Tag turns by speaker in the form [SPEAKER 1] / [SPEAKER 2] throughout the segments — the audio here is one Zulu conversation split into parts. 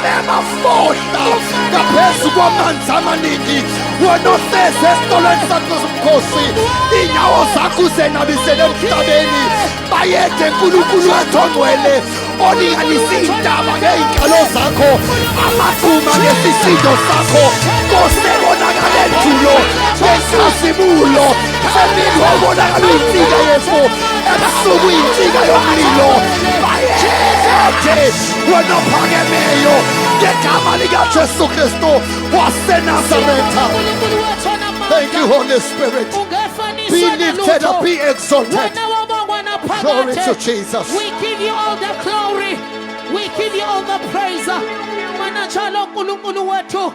[SPEAKER 1] Abebafohla ngaphezu kwamanzi amaningi. Wena ohlezi esitolweni sakho sobukhosi, inyawo zakho uzenabisele emhlabeni. Bayede Nkulunkulu wethu ongcwele, olinganisa iy'ntaba ngey'nkalo zakho, amagquma ngesisindo sakho. Nkosi ebonakala endulo ngenkazimulo, emini wawubonakala uyinsika yefu, ebusuku uyinsika yomlilo. Bayede wena ophakemeyo, ngegama likaJesu Kristu waseNazaretha. Thank you, Holy Spirit. Be lifted up, be exalted. Glory to Jesus.
[SPEAKER 2] We give you all the glory. We give you all the praise. Manajalo uNkulunkulu wethu.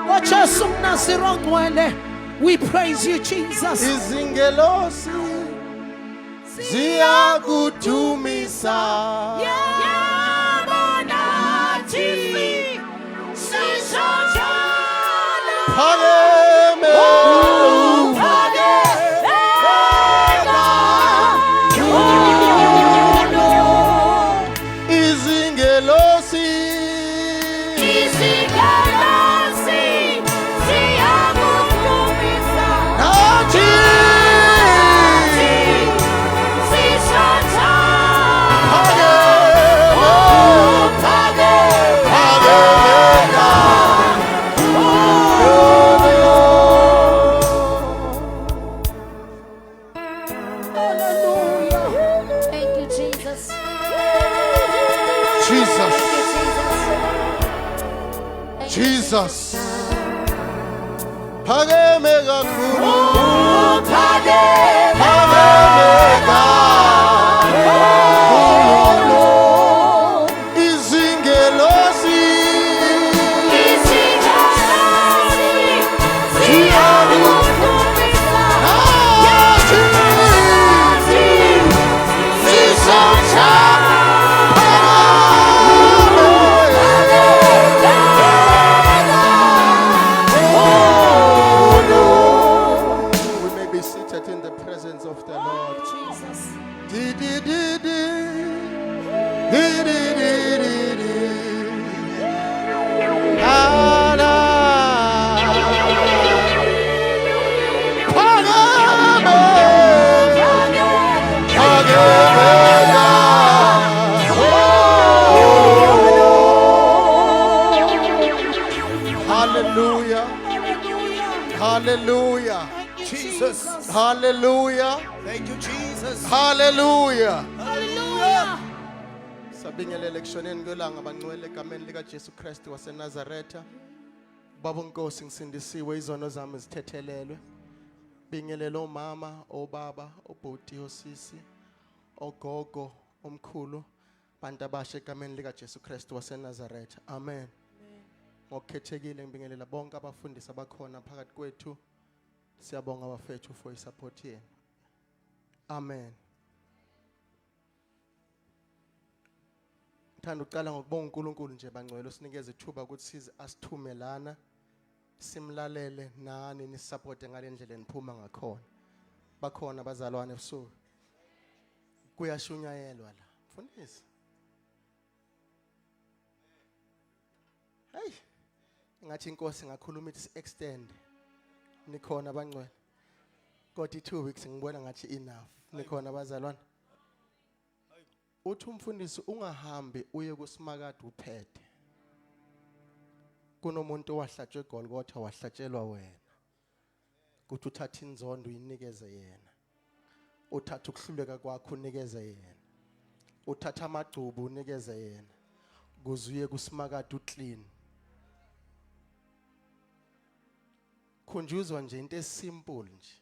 [SPEAKER 2] WaJesu mNaziri ongcwele. We praise you, Jesus.
[SPEAKER 3] Izingelosi ziyakudumisa.
[SPEAKER 2] Yebo nathi sisho njalo.
[SPEAKER 3] Phakeme. Izingelosi
[SPEAKER 2] Izingelosi ziyakudumisa.
[SPEAKER 3] nathi
[SPEAKER 2] Sisho njalo.
[SPEAKER 3] phakeme, phakeme.
[SPEAKER 2] Hallelujah.
[SPEAKER 4] Thank you, Jesus.
[SPEAKER 3] Jesus.
[SPEAKER 4] Thank you, Jesus. Thank you,
[SPEAKER 3] Jesus. Phakeme kakhulu. Phakeme kakhulu. Izingelosi
[SPEAKER 2] Izingelosi ziyakudumisa.
[SPEAKER 3] nathi
[SPEAKER 2] Sisho njalo.
[SPEAKER 3] We may be seated in the presence of the Lord.
[SPEAKER 2] Jesus.
[SPEAKER 3] Di di di di. Di di di di di. La la. Phakame. Phakame kakhulu. Hallelujah. Hallelujah.
[SPEAKER 2] Thank you,
[SPEAKER 1] Jesus.
[SPEAKER 3] Hallelujah.
[SPEAKER 1] Thank you, Jesus.
[SPEAKER 3] Hallelujah.
[SPEAKER 2] Hallelujah.
[SPEAKER 3] Sabingelele ekushoneni kwelanga bangcwele egameni lika Jesu Kristu waseNazaretha. Baba Nkosi, ngisindisiwe, izono zami zithethelelwe. Bingelele omama, obaba, obhuti, osisi, ogogo, omkhulu, bantu abasha egameni lika Jesu Kristu waseNazaretha. Amen. Ngokukhethekile ngibingelela bonke abafundisi abakhona phakathi kwethu. Siyabonga bafethu for isupport yenu. Amen. Ngithanda ukuqala ngokubonga uNkulunkulu nje bangcwele usinikeze ithuba ukuthi size asithume lana simlalele nani nisupporte ngale ndlela eniphuma ngakhona. Bakhona abazalwane ebusuku. Kuyashunyayelwa la. Mfundisi. Hey. Ngathi inkosi ngakhuluma ithi extend. Nikhona abangcwele. Kodwa i2 weeks ngibona ngathi enough. Nikhona abazalwane. Uthi umfundisi ungahambi uye kusimakade uphethe. Kunomuntu owahlatshwa eGolgotha wahlatshelwa wena. Kuthi uthatha inzondo uyinikeze yena. Uthatha ukuhluleka kwakho unikeze yena. Uthatha amagcubu unikeze yena. Kuze uye kusimakade uclean. Khunjuzwa nje into esimple nje.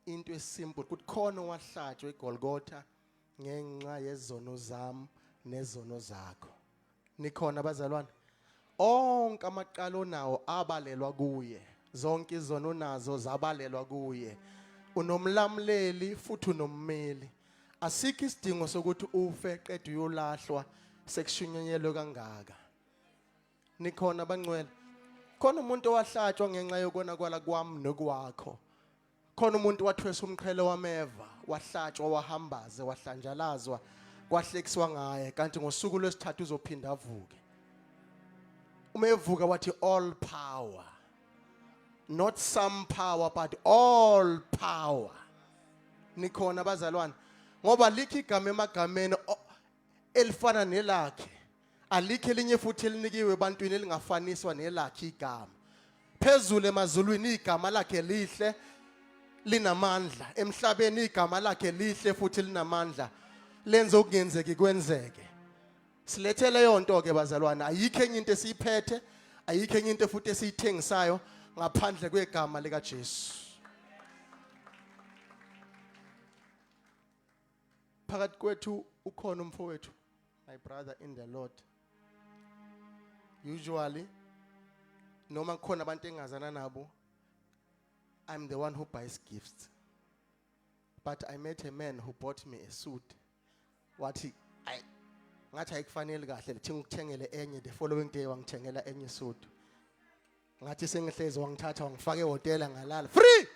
[SPEAKER 3] Into esimple ukuthi khona owahlatshwa eGolgotha ngenxa yezono zami nezono zakho. Nikhona bazalwane? Onke amaqalo nawo abalelwa kuye. Zonke izono nazo zabalelwa kuye. Unomlamuleli futhi unommeli. Asikho isidingo sokuthi ufe qede uyolahlwa sekushunyayelwe kangaka. Nikhona bangcwele? Khona umuntu owahlatshwa ngenxa yokona kwala kwami nokwakho. Khona umuntu wathwesa umqhele wameva, wahlatshwa, wahambaze, wahlanjalazwa, kwahlekiswa ngaye, kanti ngosuku lwesithathu uzophinda avuke. Uma evuka wathi all power. Not some power but all power. Nikhona bazalwane. Ngoba likho igama emagameni elifana nelakhe. Alikho elinye futhi elinikiwe ebantwini elingafaniswa nelakhe igama. Phezulu emazulwini igama lakhe lihle linamandla. Emhlabeni igama lakhe lihle futhi linamandla. Lenza okungenzeki kwenzeke. Silethe leyo nto ke bazalwane, ayikho enye into esiyiphethe, ayikho enye into futhi esiyithengisayo ngaphandle kwegama lika Jesu. Phakathi kwethu ukhona umfowethu, my brother in the Lord. Usually noma kukhona abantu engazana nabo, I'm the one who buys gifts. But I met a man who bought me a suit. Wathi ay ngathi ayikufanele kahle lethi ngikuthengele enye. The following day wangithengela enye suit. Ngathi sengihlezi wangithatha wangifaka ehhotela ngalala free.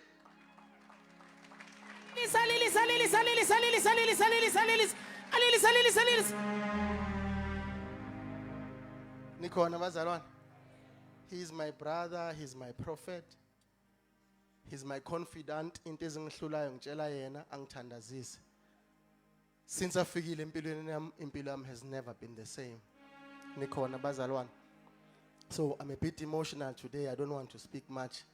[SPEAKER 2] Lilisa, lilisa, lilisa, lilisa, lilisa, lilisa, lilisa, lilisa, lilisa, lilisa, lilisa.
[SPEAKER 3] Nikhona bazalwane? He is my brother, he's my prophet. He's my confidant. Into ezingihlulayo ngitshela yena angithandazise. Since afikile empilweni yami, impilo yami has never been the same. Nikhona bazalwane? So I'm a bit emotional today. I don't want to speak much.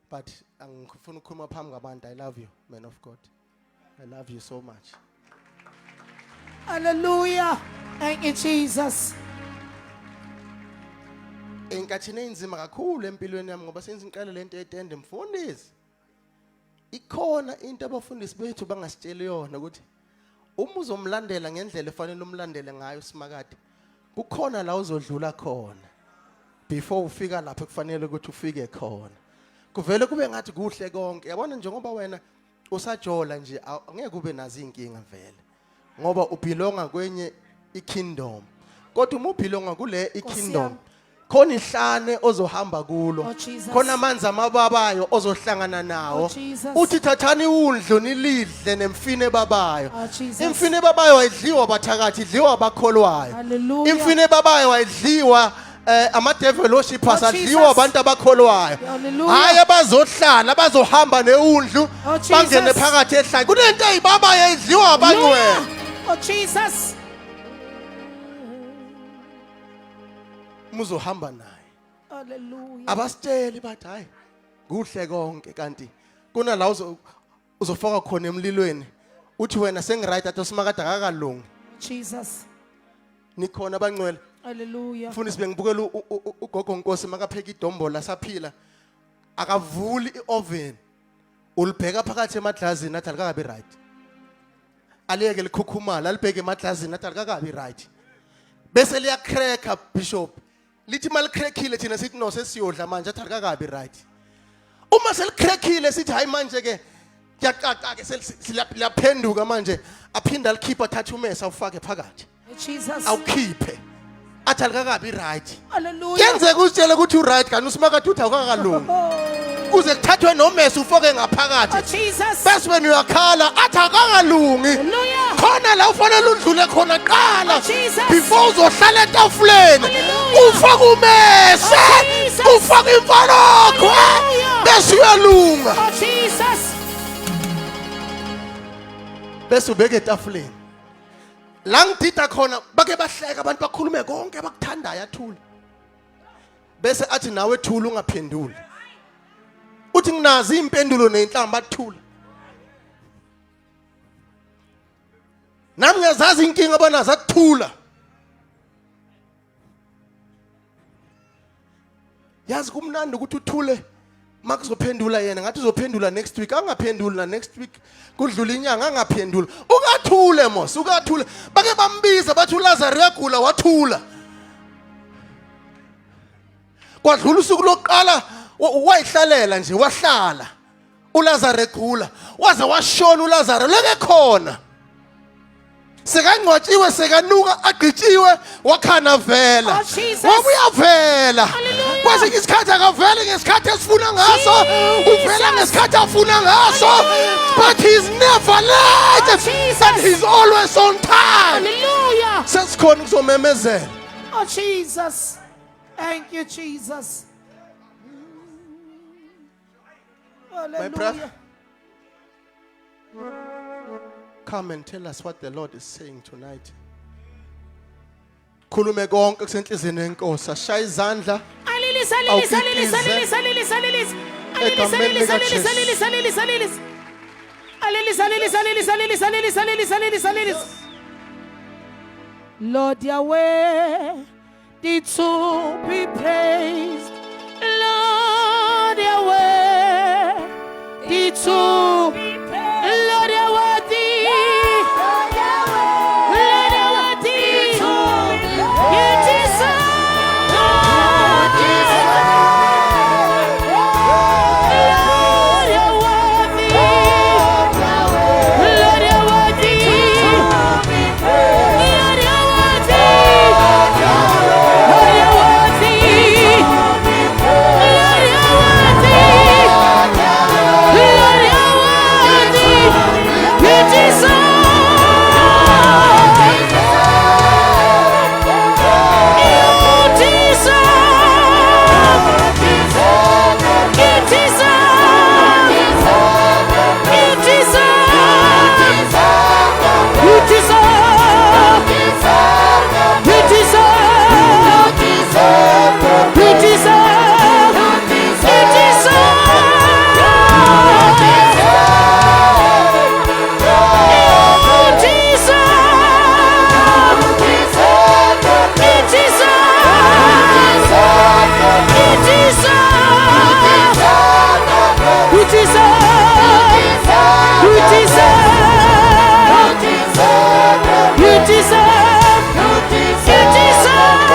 [SPEAKER 3] But angifuni ukukhuluma phambi kwabantu. I love you, man of God. I love you so much.
[SPEAKER 2] Hallelujah. Thank you, Jesus.
[SPEAKER 3] Enkathini enzima kakhulu empilweni yami ngoba senze ngiqale lento yetende mfundisi. Ikhona into abafundisi bethu bangasitsheli yona ukuthi uma uzomlandela ngendlela efanele umlandele ngayo simakade, kukhona la uzodlula khona before ufika lapho kufanele ukuthi ufike khona. Kuvele kube ngathi kuhle konke. Yabona njengoba wena usajola nje, angeke ube nazo inkinga vele ngoba ubelonga kwenye ikingdom. Kodwa uma ubelonga kule ikingdom,
[SPEAKER 2] yami.
[SPEAKER 3] khona ihlane ozohamba kulo,
[SPEAKER 2] Oh, Jesus.
[SPEAKER 3] khona amanzi amababayo ozohlangana nawo.
[SPEAKER 2] Oh, Jesus.
[SPEAKER 3] Uthi thathani iwundlu nilidle nemfino ebabayo.
[SPEAKER 2] Oh, Jesus.
[SPEAKER 3] Imfino ebabayo ayidliwa bathakathi, idliwa abakholwayo.
[SPEAKER 2] Hallelujah.
[SPEAKER 3] Imfino ebabayo ayidliwa ama devil worshippers,
[SPEAKER 2] Oh,
[SPEAKER 3] adliwa
[SPEAKER 2] Jesus.
[SPEAKER 3] abantu abakholwayo.
[SPEAKER 2] Hallelujah.
[SPEAKER 3] Hayi abazohlala abazohamba newundlu
[SPEAKER 2] Oh, Jesus.
[SPEAKER 3] bangene phakathi ehlane. Kunento eyibabayo edliwa abangcwele.
[SPEAKER 2] Hallelujah. Oh, Jesus.
[SPEAKER 3] Uma uzohamba naye.
[SPEAKER 2] Hallelujah.
[SPEAKER 3] Abasitsheli bathi hayi kuhle konke kanti kunala uzofaka khona emlilweni uthi wena sengiright, athi usimakade akakalungi.
[SPEAKER 2] Jesus.
[SPEAKER 3] Nikhona abangcwele?
[SPEAKER 2] Hallelujah.
[SPEAKER 3] Mfundisi, bengibukela ugogo Nkosi makapheka idombola saphila, akavuli ioven, ulibheka phakathi emaglazini athi alikakabi right, aliyeke likhukhumala, alibheke emaglazini athi alikakabi right, bese liyacracka bishop, lithi malicrackile thina sithi no, sesiyodla manje, athi alikakabi right. Uma selicrackile sithi hayi manje ke kuyacaca ke liyaphenduka manje, aphinda alikhipha, athathe umesa awufake phakathi.
[SPEAKER 2] Jesus.
[SPEAKER 3] Awukhiphe athi alikakabi right.
[SPEAKER 2] Hallelujah.
[SPEAKER 3] Kuyenzeka uzitshele ukuthi uright kanti usimakade uthi awukakalungi, kuze kuthathwe nomese ufoke
[SPEAKER 2] Oh,
[SPEAKER 3] ngaphakathi,
[SPEAKER 2] Jesus.
[SPEAKER 3] bese wena uyakhala athi akakalungi.
[SPEAKER 2] Hallelujah.
[SPEAKER 3] Khona la ufanele udlule khona qala
[SPEAKER 2] Oh, Jesus.
[SPEAKER 3] before uzohlala etafuleni.
[SPEAKER 2] Hallelujah.
[SPEAKER 3] Ufake umese,
[SPEAKER 2] Oh, Jesus.
[SPEAKER 3] ufake imfolokhwe,
[SPEAKER 2] Hallelujah.
[SPEAKER 3] bese uyalunga,
[SPEAKER 2] Oh, Jesus.
[SPEAKER 3] bese ubeke etafuleni. La ngidida khona bake bahleka abantu, bakhulume konke abakuthandayo, athule, bese athi nawe thula ungaphenduli. Uthi nginazo impendulo nezinhlamba, bathula. Nami ngiyazazi inkinga abanazo, akuthula. Yazi kumnandi ukuthi uthule makuzophendula yena, ngathi uzophendula next week, angaphenduli na next week, kudlula inyanga angaphenduli. Ukathule mos, ukathule. Bake bambiza bathi uLazarus uyagula, wathula. Kwadlula usuku lokuqala, wayihlalela nje, wahlala uLazarus egula, waze washona uLazarus leke khona sekangcwatshiwe, sekanuka, agqitshiwe, wakhana vela.
[SPEAKER 2] Oh, Jesus.
[SPEAKER 3] Ngoba uyavela
[SPEAKER 2] Hallelujah.
[SPEAKER 3] kwesinye isikhathi, akaveli ngesikhathi esifuna ngaso,
[SPEAKER 2] Jesus.
[SPEAKER 3] uvela ngesikhathi afuna ngaso,
[SPEAKER 2] Hallelujah.
[SPEAKER 3] but he's never late
[SPEAKER 2] Oh, Jesus.
[SPEAKER 3] and he's always on time.
[SPEAKER 2] Hallelujah.
[SPEAKER 3] Sesikhona ukuzomemezela.
[SPEAKER 2] Oh, Jesus. Thank you, Jesus.
[SPEAKER 3] My brother,
[SPEAKER 2] Hallelujah.
[SPEAKER 3] come and tell us what the Lord is saying tonight. Khulume konke kusenhlizweni yenkosi. Ashaya izandla.
[SPEAKER 2] Alilisa, alilisa, alilisa,
[SPEAKER 3] Awukitize.
[SPEAKER 2] alilisa, alilisa, alilisa. Alilisa,
[SPEAKER 3] Egameni
[SPEAKER 2] alilisa,
[SPEAKER 3] likaJesu.
[SPEAKER 2] alilisa, alilisa, alilisa. Alilisa, alilisa, alilisa, alilisa, alilisa, alilisa, alilisa, alilisa. Lord, Yahweh, worthy to be praised. Lord, Yahweh, worthy to be praised. Lord, you're worthy. Lord, you're worthy. You deserve. Lord, you're worthy. Lord, you're worthy. Lord, you're worthy. Lord, you're worthy. Lord, you're worthy. Lord, you're worthy. You deserve. You deserve. You deserve. You deserve. You deserve. You deserve. You deserve. You deserve. You deserve. You deserve. You deserve. You deserve. You deserve. You deserve. You deserve.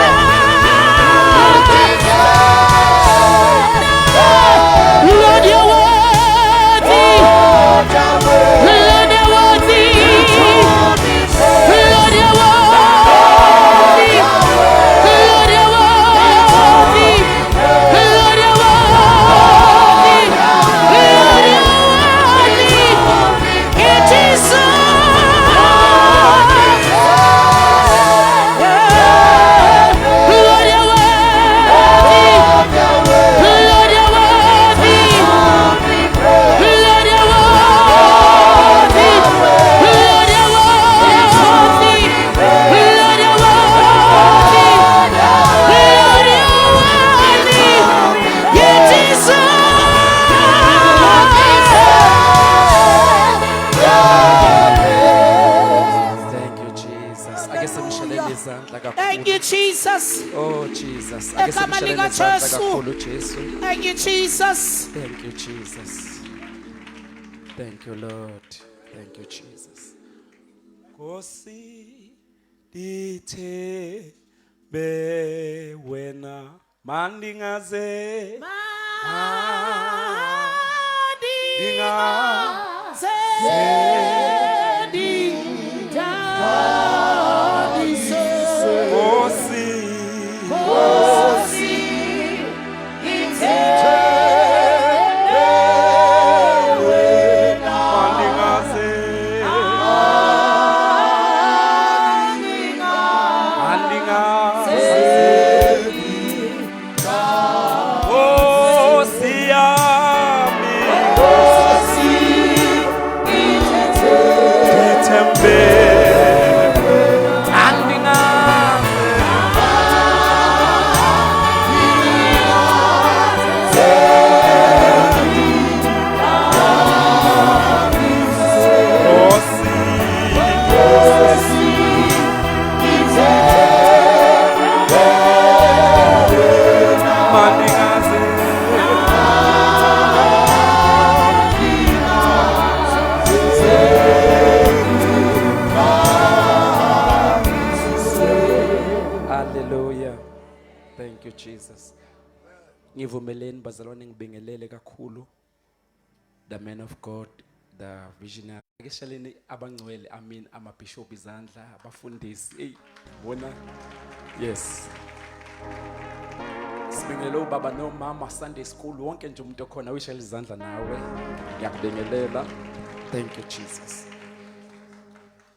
[SPEAKER 2] Lord, you're worthy. Lord, you're worthy. Lord, you're worthy. Lord, you're worthy. Lord, you're worthy. Lord, you're worthy. It is so. Lord, you're worthy. Lord, you're worthy. Lord, you're worthy. Lord, you're worthy. Lord, you're worthy. Lord, you're worthy. You deserve.
[SPEAKER 5] Thank you, Jesus. Ake simshelele izandla
[SPEAKER 2] Thank
[SPEAKER 5] kakhulu.
[SPEAKER 2] you, Jesus.
[SPEAKER 5] Oh Jesus. Ake
[SPEAKER 2] Egama
[SPEAKER 5] simshelele
[SPEAKER 2] likaJesu.
[SPEAKER 5] izandla kakhulu Jesu.
[SPEAKER 2] Thank you, Jesus.
[SPEAKER 5] Thank you, Jesus. Thank you, Lord. Thank you, Jesus.
[SPEAKER 6] Nkosi ndithembe wena mandingaze Nkosi mandingaze mandingaze Nkosi yami ndithembe andingaze Nkosi mandingaze
[SPEAKER 5] Hallelujah. Thank you, Jesus. Ngivumeleni bazalwane ngibingelele kakhulu the man of God, the visionary. Ake shaleni abangcwele, I mean amabishop izandla, abafundisi. Hey, bona. Yes. Sibingelele ubaba nomama Sunday school wonke nje umuntu okhona uyishayela izandla nawe. Ngiyakubingelela. Thank you, Jesus.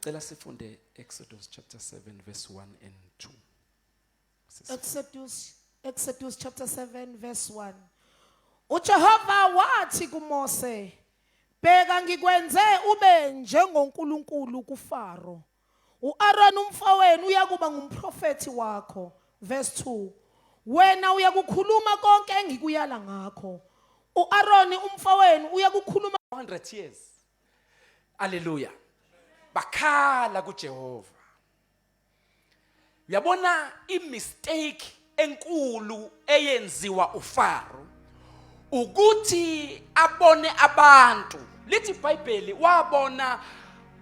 [SPEAKER 5] Cela sifunde Exodus chapter 7 verse 1 and 2.
[SPEAKER 2] Exodus, Exodus chapter 7 verse 1. UJehova wathi kuMose, Bheka ngikwenze ube njengoNkulunkulu kuFaro. UAron umfowenu uyakuba ngumprofethi wakho. Verse 2. Wena uyakukhuluma konke engikuyala ngakho. UAron umfowenu uyakukhuluma
[SPEAKER 5] 100 years. Hallelujah. Bakhala kuJehova. Uyabona imistake enkulu eyenziwa uFaro ukuthi abone abantu. Lithi iBhayibheli wabona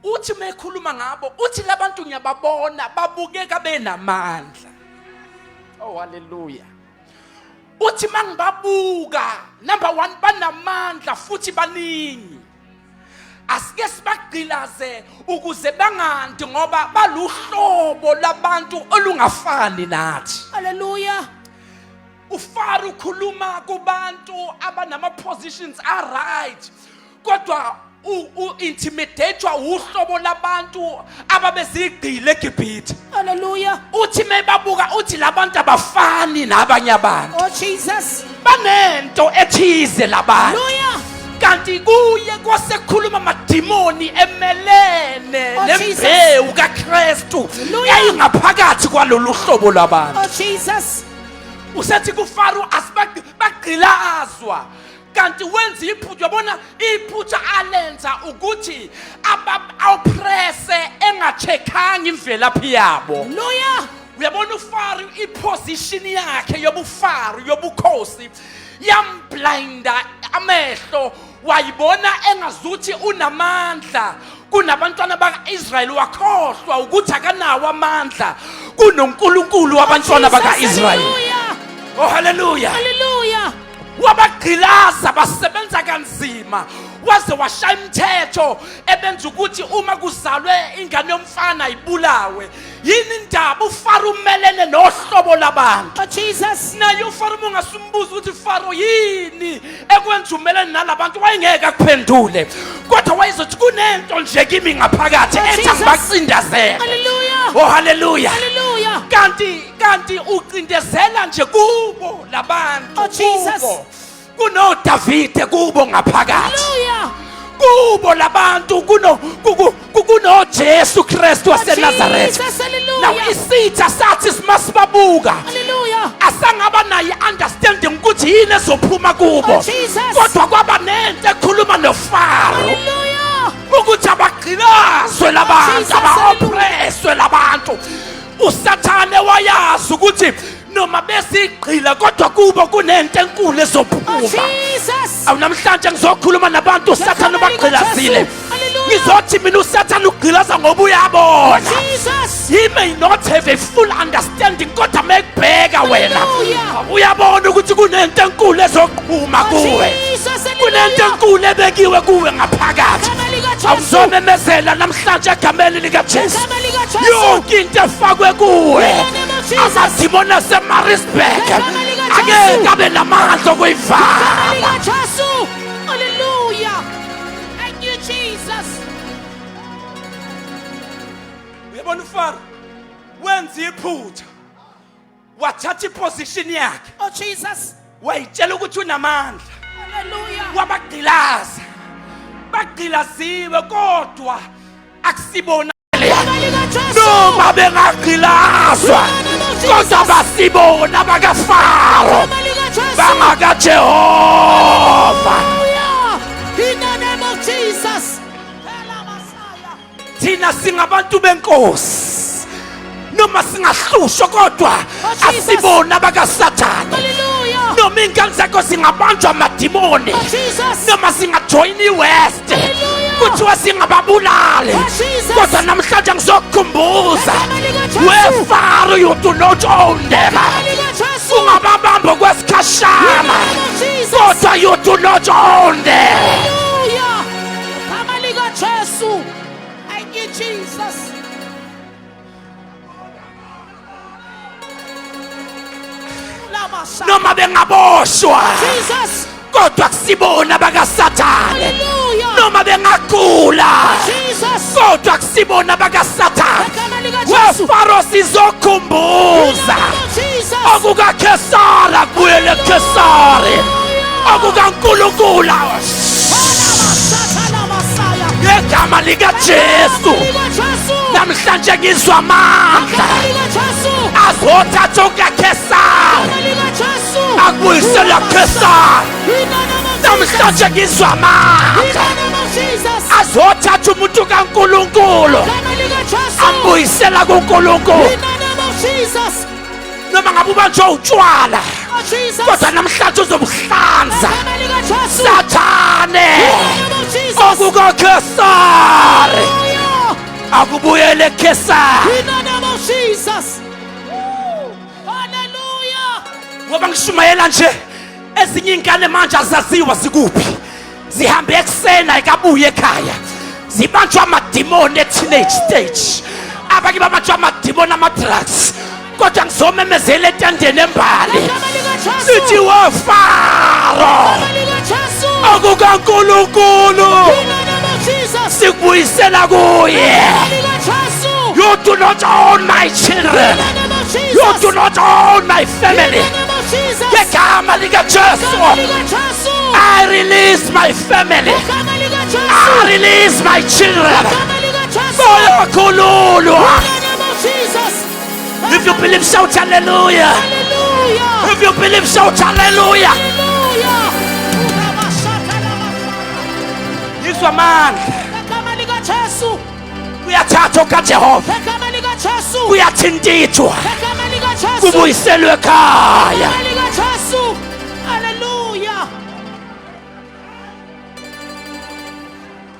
[SPEAKER 5] uthi mekhuluma ngabo uthi labantu ngiyababona babukeka benamandla. Oh hallelujah. Uthi mangibabuka number 1 banamandla futhi baningi. Asike sibagqilaze ukuze bangandi ngoba baluhlobo labantu olungafani nathi.
[SPEAKER 2] Hallelujah.
[SPEAKER 5] uFaro ukhuluma kubantu abanama positions a right kodwa u-intimidatwa uhlobo labantu ababezigqile eGibhithe.
[SPEAKER 2] Hallelujah.
[SPEAKER 5] Uthi mebabuka uthi labantu abafani nabanye abantu.
[SPEAKER 2] Oh Jesus.
[SPEAKER 5] Banento ethize labantu.
[SPEAKER 2] Hallelujah.
[SPEAKER 5] Kanti kuye kwasekukhuluma amadimoni emelene
[SPEAKER 2] Oh,
[SPEAKER 5] nembewu kaKristu
[SPEAKER 2] Hallelujah.
[SPEAKER 5] yayingaphakathi kwalolu hlobo lwabantu.
[SPEAKER 2] Oh Jesus.
[SPEAKER 5] Usethi kuFaro asibagqilazwa kanti wenza iphutha. Uyabona iphutha alenza ukuthi awupresse engacheckanga imvelaphi yabo.
[SPEAKER 2] Hallelujah.
[SPEAKER 5] Uyabona uFaro iposition yakhe yobuFaro yobukhosi yamblinda amehlo, wayibona engazuthi unamandla kunabantwana baka-Israyeli, wakhohlwa ukuthi akanawo amandla kunoNkulunkulu wabantwana baka-Israyeli.
[SPEAKER 2] Hallelujah.
[SPEAKER 5] Oh hallelujah.
[SPEAKER 2] Hallelujah.
[SPEAKER 5] Wabagqilaza basebenza kanzima waze washaya imithetho ebenza ukuthi uma kuzalwe ingane yomfana ibulawe. Yini indaba uFaro umelene nohlobo labantu?
[SPEAKER 2] Oh Jesus.
[SPEAKER 5] Naye uFaro uma ungasumbuza ukuthi Faro yini ekwenza umelene nalabantu, wayengeke akuphendule, kodwa wayezothi kunento nje kimi ngaphakathi
[SPEAKER 2] Oh,
[SPEAKER 5] ethi
[SPEAKER 2] Jesus.
[SPEAKER 5] angibacindezele.
[SPEAKER 2] Hallelujah.
[SPEAKER 5] Oh hallelujah.
[SPEAKER 2] Hallelujah.
[SPEAKER 5] Kanti ucindezela nje kubo labantu.
[SPEAKER 2] Oh, Jesus.
[SPEAKER 5] Kubo. KunoDavide kubo ngaphakathi.
[SPEAKER 2] Hallelujah.
[SPEAKER 5] Kubo labantu kuno kunoJesu Kristu waseNazaretha.
[SPEAKER 2] Jesus, hallelujah.
[SPEAKER 5] Now isitha sathi simasibabuka.
[SPEAKER 2] Hallelujah.
[SPEAKER 5] Asangaba naye understanding ukuthi yini ezophuma kubo.
[SPEAKER 2] Oh, Jesus.
[SPEAKER 5] Kodwa kwaba nento ekhuluma noFaro.
[SPEAKER 2] Hallelujah.
[SPEAKER 5] Ukuthi abagqilazwe labantu,
[SPEAKER 2] Jesus,
[SPEAKER 5] abaoppresswe labantu. uSathane wayazi ukuthi noma besigqila kodwa kubo kunento enkulu
[SPEAKER 2] Oh,
[SPEAKER 5] ezophuma.
[SPEAKER 2] Jesus.
[SPEAKER 5] Awu namhlanje ngizokhuluma nabantu uSathane
[SPEAKER 2] Ngegama
[SPEAKER 5] ubagqilazile.
[SPEAKER 2] likaJesu. Hallelujah.
[SPEAKER 5] Ngizothi mina uSathane ugqilaza ngoba uyabona.
[SPEAKER 2] Jesus.
[SPEAKER 5] He may not have a full understanding kodwa mekubheka wena
[SPEAKER 2] Hallelujah.
[SPEAKER 5] uyabona ukuthi kunento enkulu ezoqhuma
[SPEAKER 2] Oh,
[SPEAKER 5] kuwe.
[SPEAKER 2] Jesus.
[SPEAKER 5] Kunento
[SPEAKER 2] Hallelujah.
[SPEAKER 5] enkulu ebekiwe kuwe ngaphakathi.
[SPEAKER 2] Igama likaJesu.
[SPEAKER 5] Awuzomemezela namhlanje egameni likaJesu.
[SPEAKER 2] Igama likaJesu.
[SPEAKER 5] Yonke into efakwe kuwe.
[SPEAKER 2] In the name of Jesus.
[SPEAKER 5] Amadimoni aseMaritzburg
[SPEAKER 2] Igama likaJesu.
[SPEAKER 5] angeke abe namandla okuyivala.
[SPEAKER 2] Igama likaJesu. Hallelujah. Thank you Jesus.
[SPEAKER 5] Uyabona uFaro wenza iphutha. Wathatha iposition yakhe.
[SPEAKER 2] Oh Jesus.
[SPEAKER 5] Wayitshela ukuthi unamandla.
[SPEAKER 2] Hallelujah.
[SPEAKER 5] Wabagqilaza. Bagqilaziwe kodwa akusibona.
[SPEAKER 2] Igama likaJesu.
[SPEAKER 5] Noma bengagqilazwa kodwa basibona bakaFaro
[SPEAKER 2] Igama likaJesu.
[SPEAKER 5] bangakaJehova.
[SPEAKER 2] Hallelujah. In the name of Jesus. Hela Messiah.
[SPEAKER 5] Thina singabantu benkosi noma singahlushwa kodwa
[SPEAKER 2] Oh, Jesus.
[SPEAKER 5] asibona bakaSathane.
[SPEAKER 2] Hallelujah.
[SPEAKER 5] Noma ingane zakho singabanjwa amadimoni
[SPEAKER 2] Oh, Jesus.
[SPEAKER 5] noma singajoyina iWest
[SPEAKER 2] Hallelujah.
[SPEAKER 5] kuthiwa singababulali
[SPEAKER 2] Oh, Jesus.
[SPEAKER 5] kodwa namhlanje ngizokukhumbuza
[SPEAKER 2] Igama likaJesu.
[SPEAKER 5] weFaro you do not own them.
[SPEAKER 2] Igama likaJesu.
[SPEAKER 5] Ungababamba okwesikhashana
[SPEAKER 2] In the name of Jesus.
[SPEAKER 5] kodwa you do not own them.
[SPEAKER 2] Hallelujah. Igama likaJesu. Thank you Jesus. Lama
[SPEAKER 5] Noma bengaboshwa
[SPEAKER 2] Jesus.
[SPEAKER 5] kodwa kusibona bakaSathane.
[SPEAKER 2] Hallelujah.
[SPEAKER 5] Noma bengagula
[SPEAKER 2] Jesus.
[SPEAKER 5] kodwa Kodwa kusibona bakaSathane.
[SPEAKER 2] Ngegama likaJesu.
[SPEAKER 5] WeFaro sizokhumbuza.
[SPEAKER 2] In the name of Jesus.
[SPEAKER 5] OkukaKhesari akubuyele kuKhesari. OkukaNkulunkulu ngegama likaJesu. Namhlanje ngizwa amandla azothatha okukaKhesari akubuyisele kuKhesari. Namhlanje ngizwa amandla azothatha umuntu kaNkulunkulu ambuyisela kuNkulunkulu. Noma ngabe ubanjwe utshwala kodwa namhlanje uzobuhlanza Sathane okukaKhesari akubuyele kuKhesari.
[SPEAKER 2] In the name of Jesus. Hallelujah.
[SPEAKER 5] Ngoba ngishumayela nje ezinye ingane manje azaziwa zikuphi, zihambe ekuseni ayikabuye ekhaya, zibanjwa amadimoni e-teenage stage, abanye babanjwa amadimoni ama-drugs. Kodwa ngizomemezela etandeni embali
[SPEAKER 2] Ngegama likaJesu.
[SPEAKER 5] sithi woFaro
[SPEAKER 2] Ngegama likaJesu.
[SPEAKER 5] okukaNkulunkulu
[SPEAKER 2] In the name of Jesus.
[SPEAKER 5] sikubuyisela kuye.
[SPEAKER 2] Ngegama likaJesu.
[SPEAKER 5] You do not own my children.
[SPEAKER 2] In the name of
[SPEAKER 5] You
[SPEAKER 2] Jesus.
[SPEAKER 5] do not own my
[SPEAKER 2] In
[SPEAKER 5] family.
[SPEAKER 2] the name of Jesus.
[SPEAKER 5] Ngegama likaJesu
[SPEAKER 2] Ngegama likaJesu.
[SPEAKER 5] I release my family.
[SPEAKER 2] Ngegama likaJesu.
[SPEAKER 5] I release my children.
[SPEAKER 2] Ngegama likaJesu.
[SPEAKER 5] Bayakhululwa.
[SPEAKER 2] In the name of Jesus.
[SPEAKER 5] If you believe, shout hallelujah.
[SPEAKER 2] Hallelujah.
[SPEAKER 5] If you believe, shout hallelujah.
[SPEAKER 2] Hallelujah.
[SPEAKER 5] Ngizwa amandla.
[SPEAKER 2] Ngegama likaJesu.
[SPEAKER 5] Kuyathathwa okaJehova.
[SPEAKER 2] Ngegama likaJesu.
[SPEAKER 5] Kuyathintithwa.
[SPEAKER 2] Ngegama likaJesu.
[SPEAKER 5] Kubuyiselwe ekhaya.
[SPEAKER 2] Ngegama likaJesu. Hallelujah.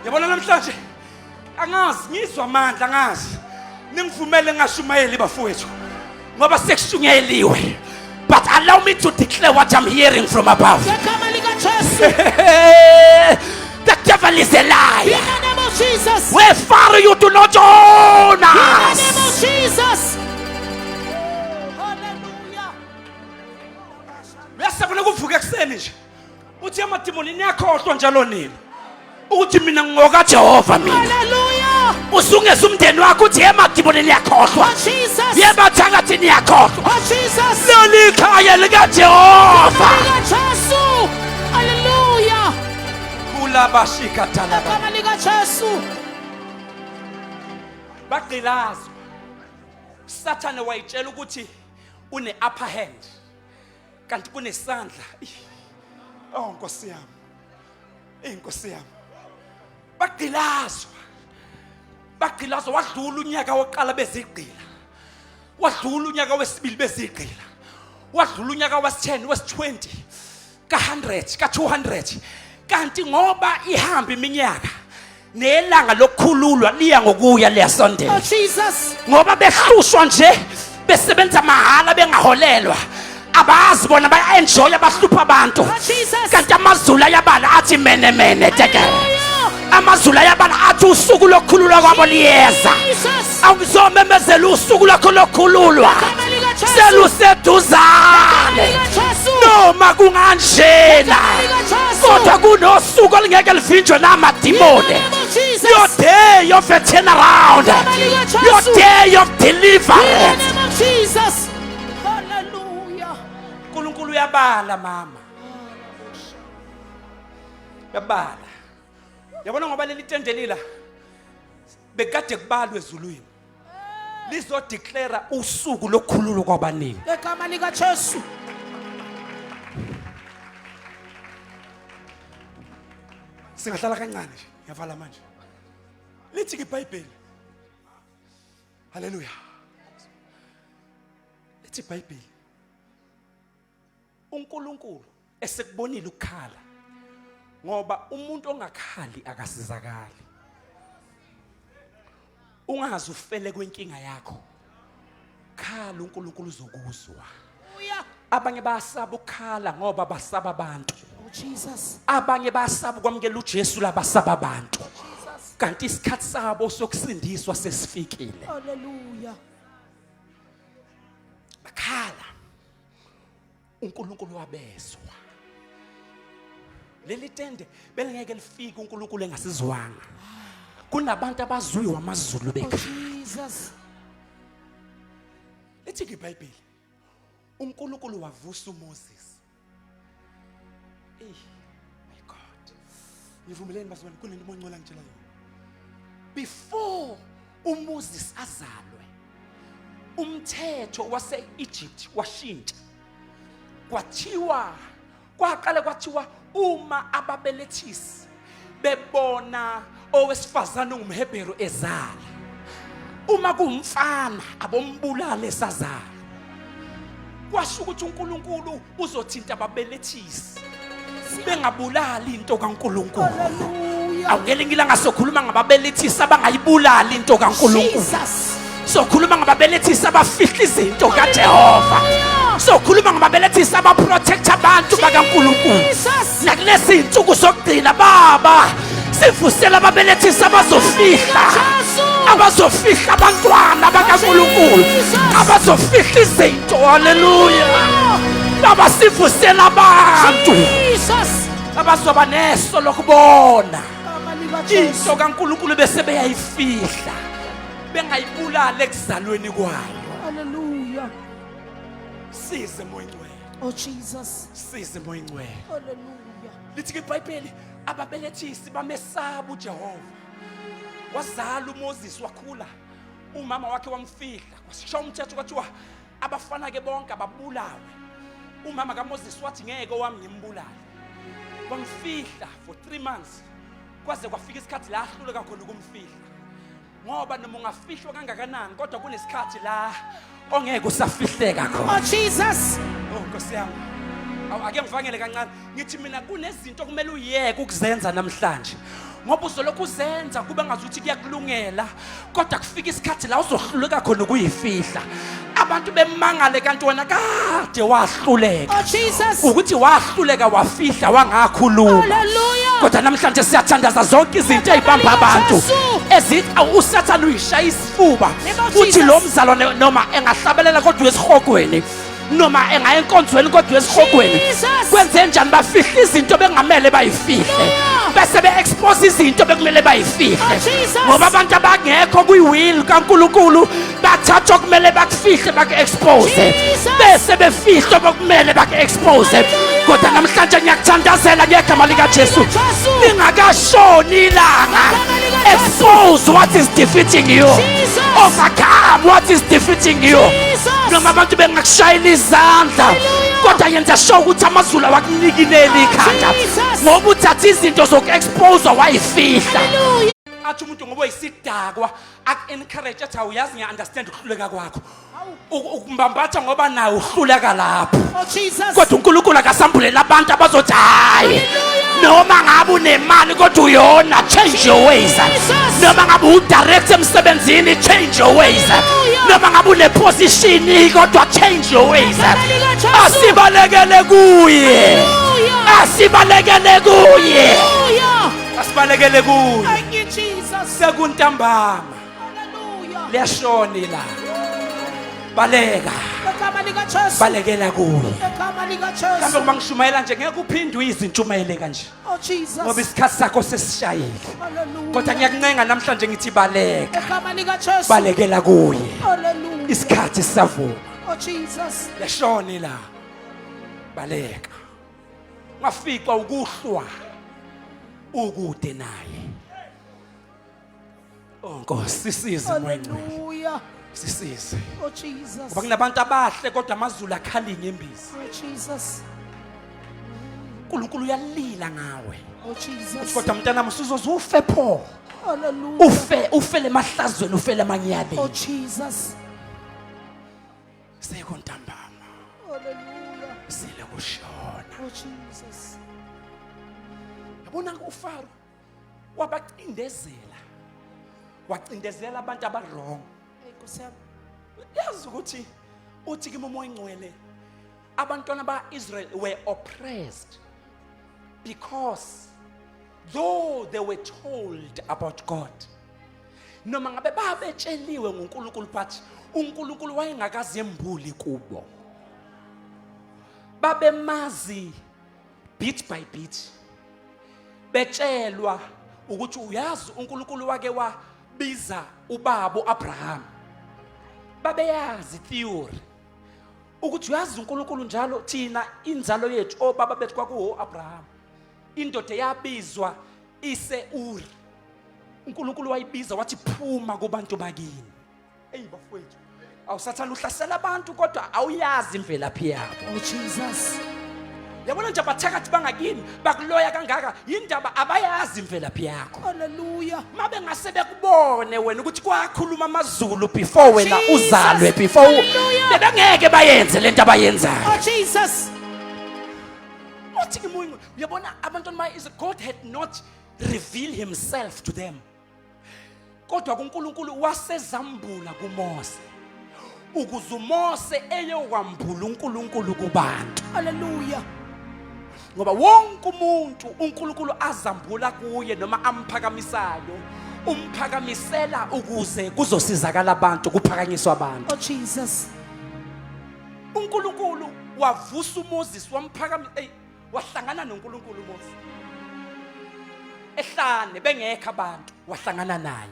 [SPEAKER 5] Yabona namhlanje angazi ngizwa amandla angazi. Ningivumele ngingashumayeli bafowethu ngoba sekushunyayeliwe. But allow me to declare what I'm hearing from above.
[SPEAKER 2] Ngegama likaJesu.
[SPEAKER 5] The devil is a
[SPEAKER 2] In
[SPEAKER 5] liar.
[SPEAKER 2] the name of Jesus.
[SPEAKER 5] Where Pharaoh, you do not own
[SPEAKER 2] In the name
[SPEAKER 5] us.
[SPEAKER 2] of Jesus. Hallelujah.
[SPEAKER 5] Uyasabona kuvuka ekuseni nje. Uthi amadimoni niyakhohlwa njalo nini ukuthi mina ngokaJehova mina.
[SPEAKER 2] Hallelujah.
[SPEAKER 5] Usungeza umndeni wakho uthi emadimoni niyakhohlwa.
[SPEAKER 2] Oh Jesus.
[SPEAKER 5] Yebathakathi niyakhohlwa.
[SPEAKER 2] Oh Jesus.
[SPEAKER 5] Leli khaya likaJehova.
[SPEAKER 2] likaJesu. Hallelujah.
[SPEAKER 5] Kulabashikatalaba.
[SPEAKER 2] Igama likaJesu.
[SPEAKER 5] Bagqilazwa. Sathane wayitshela ukuthi une upper hand. Kanti kunesandla. Oh Nkosi yami. Inkosi yami. Bagqilazwa. Bagqilazwa wadlula unyaka wokuqala bezigqila. Wadlula unyaka wesibili bezigqila. Wadlula unyaka wesi-10, wesi-20, ka-100, ka-200. Kanti ngoba ihamba iminyaka nelanga lokukhululwa liya ngokuya liyasondela.
[SPEAKER 2] Oh Jesus.
[SPEAKER 5] Ngoba behlushwa nje besebenza mahala bengaholelwa. Abazi bona baya-enjoya bahlupha abantu.
[SPEAKER 2] Oh Jesus.
[SPEAKER 5] Kanti amazulu ayabala athi mene mene teke.
[SPEAKER 2] Hallelujah.
[SPEAKER 5] Amazulu ayabala athi usuku lokukhululwa kwabo liyeza.
[SPEAKER 2] Jesus.
[SPEAKER 5] Awuzomemezela usuku lwakho lokukhululwa.
[SPEAKER 2] Igama likaJesu.
[SPEAKER 5] Seluseduzane.
[SPEAKER 2] Likajesu.
[SPEAKER 5] Noma kunganjena.
[SPEAKER 2] Igama likaJesu.
[SPEAKER 5] Kodwa kunosuku olungeke luvinjwe
[SPEAKER 2] In the
[SPEAKER 5] namadimoni.
[SPEAKER 2] name of Jesus.
[SPEAKER 5] Your day of a turnaround.
[SPEAKER 2] Igama likaJesu.
[SPEAKER 5] Your day of
[SPEAKER 2] In the
[SPEAKER 5] deliverance.
[SPEAKER 2] name of Jesus. Hallelujah.
[SPEAKER 5] uNkulunkulu uyabala mama. Uyabala. Yabona ngoba leli tende lila bekade kubalwe ezulwini. Lizodeclare usuku lokukhululwa kwabaningi.
[SPEAKER 2] Ngegama likaJesu.
[SPEAKER 5] Singahlala kancane nje, ngiyavala manje. Lithi iBhayibheli. Haleluya. Lithi iBhayibheli. uNkulunkulu esekubonile ukukhala ngoba umuntu ongakhali akasizakali. Ungaze ufele kwenkinga yakho. Khala uNkulunkulu uzokuzwa.
[SPEAKER 2] Hallelujah.
[SPEAKER 5] Abanye bayasaba ukukhala ngoba basaba abantu.
[SPEAKER 2] Oh Jesus.
[SPEAKER 5] Abanye bayasaba ukwamukela uJesu labasaba abantu. Kanti isikhathi sabo sokusindiswa sesifikile.
[SPEAKER 2] Hallelujah.
[SPEAKER 5] Bakhala. uNkulunkulu wabezwa. Leli tende belingeke lifike uNkulunkulu engasizwanga. Kunabantu abazuyiwa amazulu
[SPEAKER 2] Oh
[SPEAKER 5] bekhala.
[SPEAKER 2] Jesus.
[SPEAKER 5] Lithi ke iBhayibheli, uNkulunkulu wavusa uMoses. Ey, my God. Ngivumeleni bazalwane kunento oMoya ngitshela yona. Before uMoses azalwe, umthetho wase-Egypt washintsha. Kwathiwa kwaqala kwathiwa uma ababelethisi bebona owesifazane ongumHebheru ezala, uma kuwumfana abombulale esazala. Kwasho ukuthi uNkulunkulu uzothinta ababelethisi bengabulali into kaNkulunkulu.
[SPEAKER 2] Hallelujah.
[SPEAKER 5] Awungelinye ilanga sokhuluma ngababelethisi abangayibulali into kaNkulunkulu.
[SPEAKER 2] Jesus.
[SPEAKER 5] Sokhuluma ngababelethisi abafihla izinto kaJehova. Sokhuluma ngababelethisi abaprotect abantu bakaNkulunkulu.
[SPEAKER 2] Jesus.
[SPEAKER 5] Nakulezi insuku zokugcina baba sivusela ababelethisi abazofihla
[SPEAKER 2] Jesu.
[SPEAKER 5] abazofihla abantwana bakaNkulunkulu
[SPEAKER 2] Jesus.
[SPEAKER 5] abazofihla izinto. Haleluya. Baba sivusela abantu
[SPEAKER 2] Jesus.
[SPEAKER 5] abazoba neso lokubona
[SPEAKER 2] Igama likaJesu.
[SPEAKER 5] into kaNkulunkulu bese beyayifihla bengayibulali ekuzalweni kwayo.
[SPEAKER 2] Hallelujah.
[SPEAKER 5] Size Moya Ngcwele.
[SPEAKER 2] Oh Jesus.
[SPEAKER 5] Size Moya Ngcwele.
[SPEAKER 2] Hallelujah.
[SPEAKER 5] Lithi ke iBhayibheli ababelethisi bamesaba uJehova. Wazala uMoses wakhula, umama wakhe wamfihla, kwasisha umthetho kwathiwa abafana ke bonke ababulawe. Umama kaMoses wathi ngeke owami ngimbulale. Wamfihla for 3 months kwaze kwafika isikhathi la ahluleka khona ukumfihla. Ngoba noma ungafihlwa kangakanani kodwa kunesikhathi la ongeke usafihleka khona.
[SPEAKER 2] Oh Jesus.
[SPEAKER 5] Oh Nkosi yami. Awu ake ngivangele kancane. Ngithi mina kunezinto okumele uyeke ukuzenza namhlanje. Ngoba uzolokhu uzenza kube ngazuthi kuyakulungela kodwa kufika isikhathi la uzohluleka khona ukuyifihla. Abantu bemangale kanti wena kade wahluleka.
[SPEAKER 2] Oh Jesus.
[SPEAKER 5] Ukuthi wahluleka wafihla wangakhuluma.
[SPEAKER 2] Hallelujah.
[SPEAKER 5] Kodwa namhlanje siyathandaza zonke izinto ezibamba abantu ezithi uSathane uyishaya isifuba uthi lo mzalwane noma engahlabelela kodwa esihogweni noma engaya enkonzweni kodwa esihogweni kwenze njani bafihla izinto bengamele bayifihle bese be-expose izinto bekumele bayifihle
[SPEAKER 2] Oh,
[SPEAKER 5] ngoba abantu abangekho kwi-will kaNkulunkulu bathatha okumele bakufihle baku-expose bese befihle okumele baku-expose. Kodwa namhlanje ngiyakuthandazela ngegama likaJesu, lingakashoni ilanga, expose what is defeating you, overcome what is defeating you. Noma abantu bengakushayela izandla kodwa yenza sure ukuthi amazulu awakunikileli ikhanda ngoba uthatha izinto zoku-expose wayifihla. Athi umuntu ngoba uyisidakwa aku-encourage athi awuyazi ngiya-understand ukuhluleka kwakho, ukumbambatha ngoba nawe uhluleka lapho.
[SPEAKER 2] Oh Jesus.
[SPEAKER 5] Kodwa uNkulunkulu akasambulela abantu abazothi hayi noma ngabe unemali kodwa uyona, change your ways. Noma ngabe udirect emsebenzini, change your ways. Noma ngabe uneposition kodwa change your ways. Asibalekele kuye, asibalekele kuye, asibalekele kuye.
[SPEAKER 2] Thank you Jesus.
[SPEAKER 5] Sekuntambama,
[SPEAKER 2] Hallelujah.
[SPEAKER 5] liyashona ilanga. Baleka,
[SPEAKER 2] Egama likaJesu.
[SPEAKER 5] balekela kuye.
[SPEAKER 2] Egama likaJesu.
[SPEAKER 5] Mhlawumbe uma ngishumayela nje ngeke uphinde uyizwe intshumayelo kanje
[SPEAKER 2] Oh Jesus.
[SPEAKER 5] ngoba isikhathi sakho sesishayile.
[SPEAKER 2] Hallelujah.
[SPEAKER 5] Kodwa ngiyakuncenga namhlanje ngithi baleka,
[SPEAKER 2] Egama likaJesu.
[SPEAKER 5] balekela kuye.
[SPEAKER 2] Hallelujah.
[SPEAKER 5] Isikhathi sisavuma.
[SPEAKER 2] Oh Jesus.
[SPEAKER 5] Liyashona ilanga, baleka. Ungaficwa ukuhlwa ukude naye. Oh Nkosi, sisize Moya Ngcwele,
[SPEAKER 2] Hallelujah.
[SPEAKER 5] sisize.
[SPEAKER 2] Oh Jesus.
[SPEAKER 5] Ngoba kunabantu abahle kodwa amazulu akhala inyembezi.
[SPEAKER 2] Oh Jesus.
[SPEAKER 5] uNkulunkulu uyalila ngawe.
[SPEAKER 2] Oh Jesus.
[SPEAKER 5] Kodwa mntanami usuzoze ufe pho.
[SPEAKER 2] Hallelujah.
[SPEAKER 5] Ufe, ufele emahlazweni, ufele emanyaleni.
[SPEAKER 2] Oh Jesus.
[SPEAKER 5] Sekuntambama.
[SPEAKER 2] Hallelujah.
[SPEAKER 5] Sele kushona.
[SPEAKER 2] Oh Jesus.
[SPEAKER 5] Yabona uFaro wabacindezela. Wacindezela abantu abawrong.
[SPEAKER 2] Hey Nkosi yami.
[SPEAKER 5] Yazi ukuthi uthi kimi uMoya Ngcwele abantwana ba-Israel were oppressed because though they were told about God, noma ngabe babetsheliwe nguNkulunkulu, but uNkulunkulu wayengakazembuli kubo. Babemazi bit by bit, betshelwa Ukuthi uyazi uNkulunkulu wake wabiza ubaba uAbraham. Babeyazi theory ukuthi uyazi uNkulunkulu njalo thina inzalo yethu obaba bethu kwakuwo Abraham. Indoda yabizwa ise Ur. uNkulunkulu wayibiza wathi phuma kubantu bakini. Eyi bafowethu, awusathanda uhlasela abantu kodwa awuyazi imvelaphi yabo.
[SPEAKER 2] Oh Jesus.
[SPEAKER 5] Yabona nje abathakathi bangakini bakuloya kangaka yindaba abayazi imvelaphi yakho.
[SPEAKER 2] Hallelujah.
[SPEAKER 5] Mabe ngase bekubone wena ukuthi kwakhuluma amaZulu before wena
[SPEAKER 2] Jesus.
[SPEAKER 5] uzalwe before
[SPEAKER 2] Hallelujah.
[SPEAKER 5] bebengeke bayenze lento abayenzayo.
[SPEAKER 2] Oh Jesus.
[SPEAKER 5] Uthi ke munye uyabona abantwana ba is God had not revealed himself to them. Kodwa kuNkulunkulu wasezambula kuMose ukuze uMose eyokwambula uNkulunkulu kubantu.
[SPEAKER 2] Hallelujah.
[SPEAKER 5] Ngoba wonke umuntu uNkulunkulu azambula kuye noma amphakamisayo umphakamisela ukuze kuzosizakala abantu kuphakanyiswa abantu.
[SPEAKER 2] Oh Jesus.
[SPEAKER 5] uNkulunkulu wavusa uMoses wamphakamisa ey wahlangana noNkulunkulu uMoses ehlane bengekho abantu wahlangana naye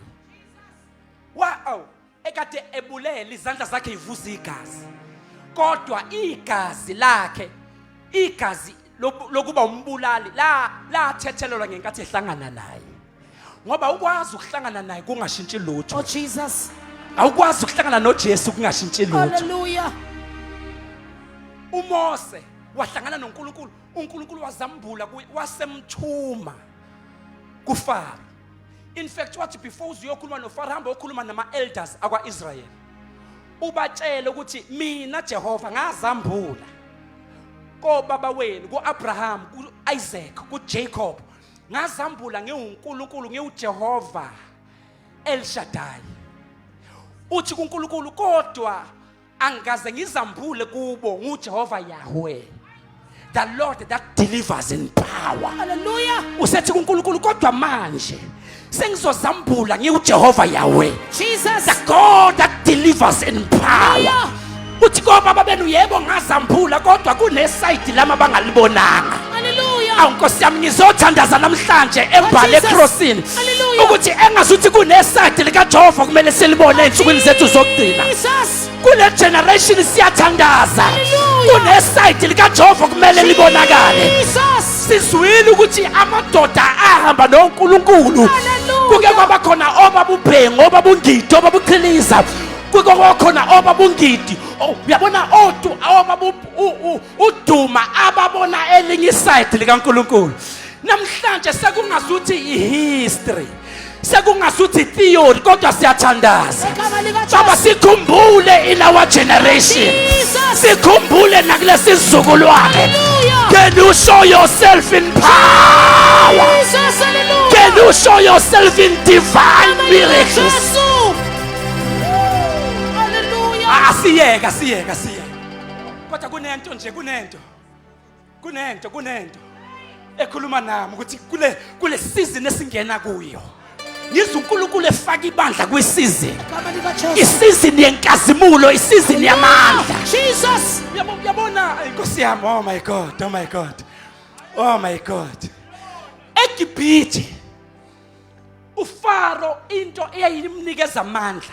[SPEAKER 5] wa aw ekade ebulele izandla zakhe ivuza igazi kodwa igazi lakhe igazi lokuba umbulali la lathethelelwa ngenkathi ehlangana naye ngoba ukwazi ukuhlangana naye kungashintshi lutho
[SPEAKER 2] Oh Jesus.
[SPEAKER 5] Awukwazi ukuhlangana noJesu kungashintshi lutho.
[SPEAKER 2] Hallelujah.
[SPEAKER 5] uMose wahlangana noNkulunkulu, uNkulunkulu wazambula kuye wasemthuma kuFaro. In fact wathi before uze uyokhuluma noFaro hamba okhuluma nama elders akwaIsrael. Ubatshele ukuthi mina Jehova ngazambula kobaba wenu kuAbraham, kuIsaac, kuJacob ngazambula ngiwuNkulunkulu ngiwuJehova El Shaddai. Uthi kuNkulunkulu kodwa angikaze ngizambule kubo nguJehova Yahweh. The Lord that delivers in power.
[SPEAKER 2] Hallelujah.
[SPEAKER 5] Usethi kuNkulunkulu kodwa manje sengizozambula ngiwuJehova Yahweh.
[SPEAKER 2] Jesus.
[SPEAKER 5] The God that delivers in power. Uthi kobaba benu yebo ngazambula kodwa kunesayidi lami abangalibonanga.
[SPEAKER 2] Hallelujah.
[SPEAKER 5] Awu Nkosi yami ngizothandaza namhlanje embale
[SPEAKER 2] Jesus.
[SPEAKER 5] ecrossini
[SPEAKER 2] Hallelujah.
[SPEAKER 5] ukuthi engazuthi kunesayidi likaJehova kumele silibone ezinsukwini zethu zokugcina.
[SPEAKER 2] Jesus.
[SPEAKER 5] Kule generation siyathandaza.
[SPEAKER 2] Hallelujah.
[SPEAKER 5] Kunesayidi likaJehova kumele libonakale.
[SPEAKER 2] Jesus.
[SPEAKER 5] Sizwile ukuthi amadoda ahamba noNkulunkulu.
[SPEAKER 2] Hallelujah.
[SPEAKER 5] Kuke kwaba khona obabubhengu, obabungidi, obabuchiliza. Kuke kwaba khona obabungidi. Oh, uyabona odu obabu uduma ababona elinye iside likaNkulunkulu. Namhlanje sekungazuthi ihistory. Sekungasuthi theory kodwa siyathandaza.
[SPEAKER 2] Igama likaJesu.
[SPEAKER 5] Baba sikhumbule in our generation.
[SPEAKER 2] Jesus.
[SPEAKER 5] Sikhumbule nakulesi sizukulwane.
[SPEAKER 2] Hallelujah.
[SPEAKER 5] Can you show yourself in power?
[SPEAKER 2] Jesus. Hallelujah.
[SPEAKER 5] Can you show yourself in divine
[SPEAKER 2] Igama
[SPEAKER 5] miracles?
[SPEAKER 2] likaJesu. Hallelujah.
[SPEAKER 5] Asiyeka, asiyeka, asiyeka. Kodwa kunento nje, kunento. Kunento, kunento. Ekhuluma nami ukuthi kule season esingena kuyo. Ngizwe uNkulunkulu efaka ibandla kwi-season.
[SPEAKER 2] Igama likaJesu.
[SPEAKER 5] Isizini yenkazimulo, isizini yamandla.
[SPEAKER 2] Jesus.
[SPEAKER 5] Yabona inkosi yami, oh my God, oh my God. Oh my God. eGibhithe uFaro into eyayimnikeza amandla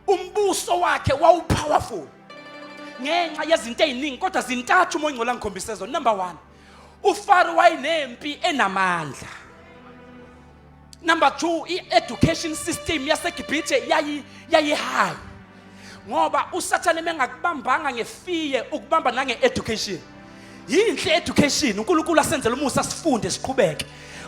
[SPEAKER 5] umbuso wakhe wawupowerful ngenxa yezinto eziningi kodwa zintathu uMoya oNgcwele angikhombise zona. Number 1, uFaro wayenempi enamandla. Number 2, i-education system yaseGibhithe yayi high ngoba uSathane mengakubambanga ngefiye ukubamba nange-education. Yinhle education, uNkulunkulu asenzele umusa sifunde siqhubeke,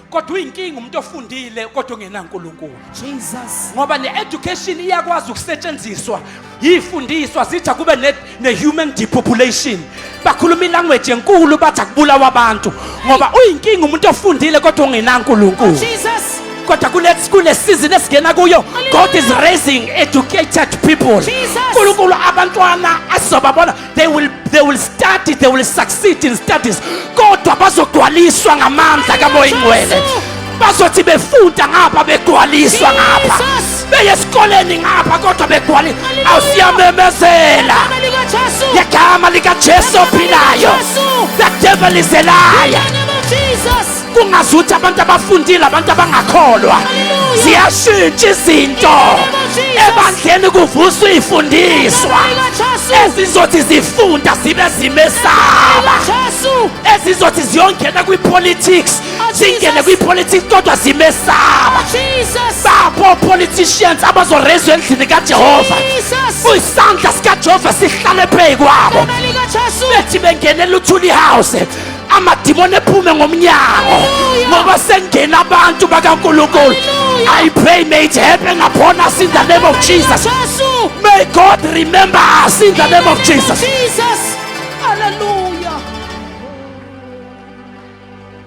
[SPEAKER 5] kodwa uyinkinga umuntu ofundile kodwa ongenaNkulunkulu.
[SPEAKER 2] Jesus.
[SPEAKER 5] Ngoba ne-education iyakwazi ukusetshenziswa yifundiswa zithi akube ne-human depopulation, bakhuluma ilanguage enkulu bathi akubulawa abantu ngoba uyinkinga umuntu ofundile kodwa ongenaNkulunkulu.
[SPEAKER 2] Jesus.
[SPEAKER 5] Kodwa kule season esingena kuyo, God is raising educated people.
[SPEAKER 2] Jesus.
[SPEAKER 5] uNkulunkulu abantwana azobabona, they will study, they will succeed in studies, kodwa bazogcwaliswa ngamandla kaMoya Ingcwele.
[SPEAKER 2] Jesu.
[SPEAKER 5] Bazothi befunda ngapha begcwaliswa ngapha,
[SPEAKER 2] Jesus.
[SPEAKER 5] beye esikoleni ngapha kodwa begcwaliswa.
[SPEAKER 2] Hallelujah.
[SPEAKER 5] Awusiyamemezela
[SPEAKER 2] Igama likaJesu.
[SPEAKER 5] ngegama likaJesu ophilayo.
[SPEAKER 2] Jesu.
[SPEAKER 5] The devil is a liar.
[SPEAKER 2] In the name of Jesus.
[SPEAKER 5] Kungazuthi abantu abafundile, abantu abangakholwa.
[SPEAKER 2] Hallelujah.
[SPEAKER 5] Ziyashintsha izinto.
[SPEAKER 2] In the name of Jesus.
[SPEAKER 5] Ebandleni kuvuswa izifundiswa
[SPEAKER 2] Igama likaJesu.
[SPEAKER 5] ezizothi zifunda zibe zimesaba,
[SPEAKER 2] Jesu.
[SPEAKER 5] ezizothi ziyongena kwi-politics,
[SPEAKER 2] Oh,
[SPEAKER 5] zingene
[SPEAKER 2] Jesus.
[SPEAKER 5] kwi-politics kodwa zimesaba.
[SPEAKER 2] Oh, Jesus.
[SPEAKER 5] Bapho politicians abazorezwa endlini kaJehova,
[SPEAKER 2] Jesus.
[SPEAKER 5] isandla sikaJehova sihlale phezu kwabo.
[SPEAKER 2] Igama likaJesu.
[SPEAKER 5] Bethi bengenela uThuli House, amadimoni ephume ngomnyango,
[SPEAKER 2] Hallelujah.
[SPEAKER 5] ngoba sengena abantu bakaNkulunkulu.
[SPEAKER 2] Hallelujah.
[SPEAKER 5] I pray may it happen upon us in the name of Jesus.
[SPEAKER 2] Jesu.
[SPEAKER 5] May God remember us in the name of Jesus.
[SPEAKER 2] Jesus. Hallelujah.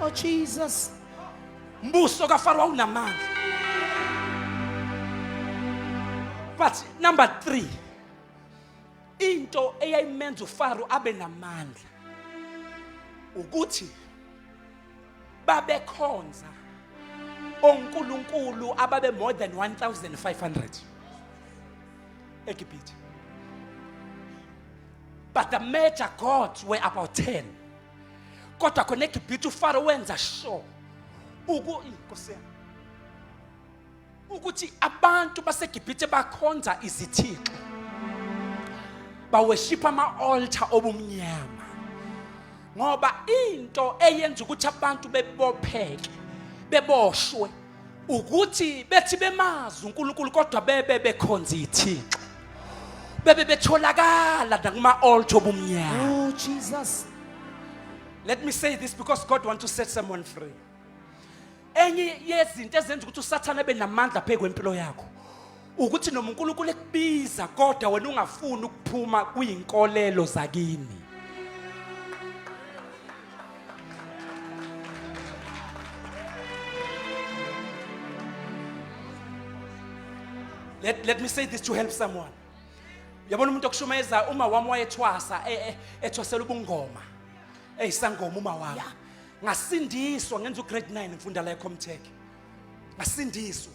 [SPEAKER 2] Oh Jesus.
[SPEAKER 5] Mbuso kaFaro wawunamandla. But number 3, into eyayimenza uFaro abe namandla ukuthi babekhonza onkulunkulu ababe more than 1500 eGibhithe, but the major gods were about 10. Kodwa khona eGibhithe uFaro wenza sure Nkosi yami, ukuthi abantu baseGibhithe bakhonza izithixo, baworship ama-altar obumnyama, ngoba into eyenza ukuthi abantu bebopheke, beboshwe, ukuthi bethi bemazi uNkulunkulu kodwa bebe bekhonza izithixo, bebe betholakala nakuma-altar obumnyama.
[SPEAKER 2] Oh Jesus.
[SPEAKER 5] Let me say this because God wants to set someone free. Enye yezinto ezenza ukuthi uSathane abe namandla phezu kwempilo yakho ukuthi noma uNkulunkulu ekubiza kodwa wena ungafuni ukuphuma kuyinkolelo zakini. Let me say this to help someone. Yabona umuntu okushumayeza, uma wami wayethwasa, ethwasela ubungoma, eyisangoma uma wami. Ngasindiswa ngenza ugrade 9 ngifunda la eComtech. Ngasindiswa.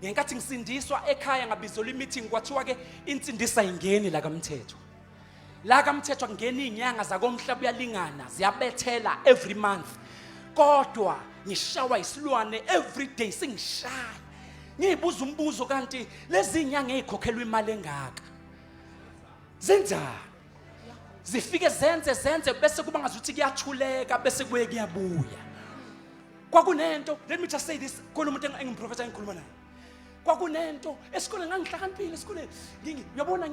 [SPEAKER 5] Ngenkathi ngisindiswa ekhaya ngabizelwa imeeting, kwathiwa ke insindisa ingeni la kaMthetho. La kaMthetho kungena izinyanga zakomhlaba uyalingana, ziyabethela every month. Kodwa ngishawa isilwane every day, singishaya. Ngibuza umbuzo, kanti lezi inyanga ezikhokhelwa imali engaka zenzani? Zifike zenze zenze bese kuba ngazuthi kuyathuleka, bese kuye kuyabuya. Kwakunento, let me just say this, khona umuntu engimprofetha engikhuluma naye. Kwakunento esikoleni, ngangihlakaniphile esikoleni, uyabona,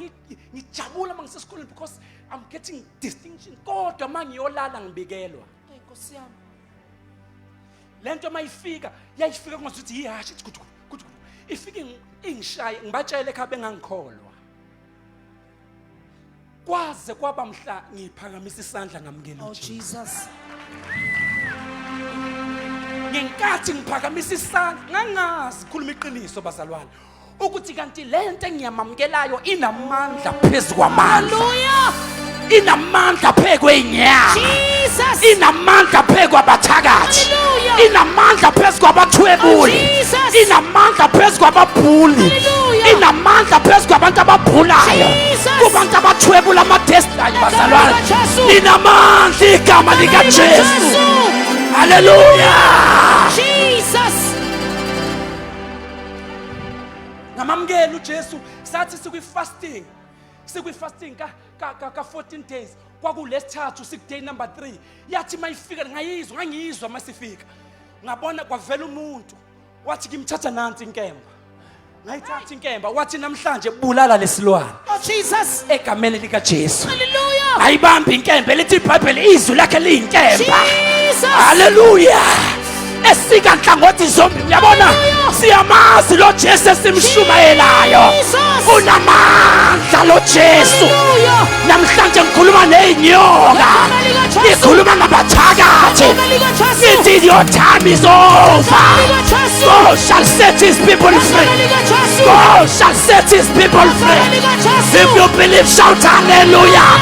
[SPEAKER 5] ngijabula uma ngisesikoleni because I'm getting distinction, kodwa uma ngiyolala ngibikelwa.
[SPEAKER 2] Hey, Nkosi yami.
[SPEAKER 5] Lento mayifika, yayifika kungazuthi yihashi, ithi gudu gudu, ifike ingishaye, ngibatshele ekhaya bengangikholwa. Kwaze kwaba mhla ngiphakamisa isandla ngamukela
[SPEAKER 2] Oh
[SPEAKER 5] uJesu.
[SPEAKER 2] Jesus.
[SPEAKER 5] Ngenkathi ngiphakamisa isandla ngangazi, khuluma iqiniso bazalwane, ukuthi kanti lento engiyamamukelayo inamandla phezu kwamandla.
[SPEAKER 2] Hallelujah.
[SPEAKER 5] Inamandla phezu kwezinyanga.
[SPEAKER 2] Jesus.
[SPEAKER 5] Inamandla phezu kwabathakathi.
[SPEAKER 2] Hallelujah.
[SPEAKER 5] Inamandla phezu kwabathwebuli.
[SPEAKER 2] Oh, Jesus.
[SPEAKER 5] Inamandla phezu kwababhuli.
[SPEAKER 2] Hallelujah.
[SPEAKER 5] Inamandla phezu kwabantu ababhulayo,
[SPEAKER 2] Jesus.
[SPEAKER 5] kubantu abathwebula amadestiny. Bazalwane,
[SPEAKER 2] likaJesu.
[SPEAKER 5] inamandla igama likaJesu. Haleluya.
[SPEAKER 2] Jesus.
[SPEAKER 5] Ngamamukela uJesu. Sathi sikwi-fasting, sikwi-fasting ka 14 days, kwakulesithathu, siku-day number 3, yathi mayifika, ngayizwa, ngangiyizwa masifika, ngabona kwavela umuntu wathi kimthatha nansi inkemba. Ngayithatha inkemba, wathi namhlanje bulala lesilwane
[SPEAKER 2] Oh Jesus.
[SPEAKER 5] egameni likaJesu.
[SPEAKER 2] Hallelujah.
[SPEAKER 5] Ayibambi inkemba, elithi iBhayibheli izwi lakhe liyinkemba.
[SPEAKER 2] Jesus.
[SPEAKER 5] Haleluya, esika nhlangothi zombi. Uyabona,
[SPEAKER 2] Hallelujah.
[SPEAKER 5] siyamazi lo Jesu esimshumayelayo.
[SPEAKER 2] Jesus.
[SPEAKER 5] Unamandla lo Jesu.
[SPEAKER 2] Hallelujah.
[SPEAKER 5] Namhlanje ngikhuluma nezinyoka,
[SPEAKER 2] Igama likaJesu.
[SPEAKER 5] ngikhuluma nabathakathi,
[SPEAKER 2] Igama likaJesu.
[SPEAKER 5] ngithi your time is over.
[SPEAKER 2] Igama likaJesu.
[SPEAKER 5] God shall set his people free.
[SPEAKER 2] Igama likaJesu.
[SPEAKER 5] God shall set his people free.
[SPEAKER 2] Igama likaJesu.
[SPEAKER 5] If you believe, shout hallelujah.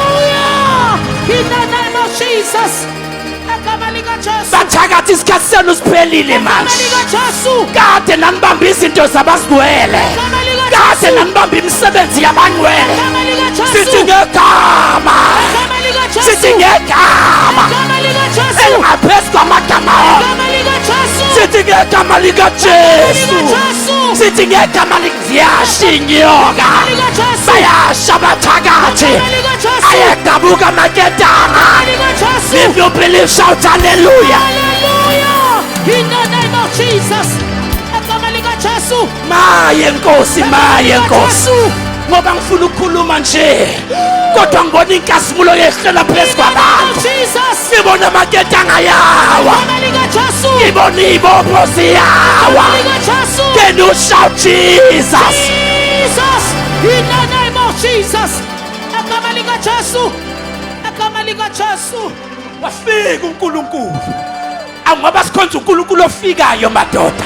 [SPEAKER 2] Hallelujah. In the name of Jesus. Igama likaJesu.
[SPEAKER 5] Bathakathi, isikhathi senu siphelile
[SPEAKER 2] Igama
[SPEAKER 5] manje.
[SPEAKER 2] likaJesu.
[SPEAKER 5] Kade nanibamba izinto zabazigcwele,
[SPEAKER 2] Igama likaJesu.
[SPEAKER 5] kade nanibamba imisebenzi yabangcwele.
[SPEAKER 2] Igama likaJesu.
[SPEAKER 5] Sithi ngegama,
[SPEAKER 2] Igama likaJesu.
[SPEAKER 5] sithi ngegama
[SPEAKER 2] Igama likaJesu.
[SPEAKER 5] elingaphezu kwamagama Sithi ngegama likaJesu.
[SPEAKER 2] Jesu.
[SPEAKER 5] Sithi ngegama likuziyasha inyoka.
[SPEAKER 2] Lika Jesu.
[SPEAKER 5] Bayasha abathakathi.
[SPEAKER 2] Lika Jesu.
[SPEAKER 5] Ayedabuka amaketanga.
[SPEAKER 2] Lika Jesu.
[SPEAKER 5] If you believe, shout hallelujah.
[SPEAKER 2] Hallelujah. In the name of Jesus. Egama lika Jesu.
[SPEAKER 5] Maye Nkosi, maye Nkosi.
[SPEAKER 2] Jesu.
[SPEAKER 5] Ngoba ngifuna ukukhuluma nje. Kodwa ngibona inkazimulo yehlela phezu kwabantu.
[SPEAKER 2] Jesus.
[SPEAKER 5] Ngibona amaketanga yawa.
[SPEAKER 2] Egama lika Jesu.
[SPEAKER 5] Ngibona iy'bopho ziyawa.
[SPEAKER 2] Lika Jesu.
[SPEAKER 5] Can you shout Jesus?
[SPEAKER 2] Jesus. In the name of Jesus. Egama lika Jesu. Egama lika Jesu.
[SPEAKER 5] Wafika uNkulunkulu. Angoba sikhonza uNkulunkulu ofikayo madoda.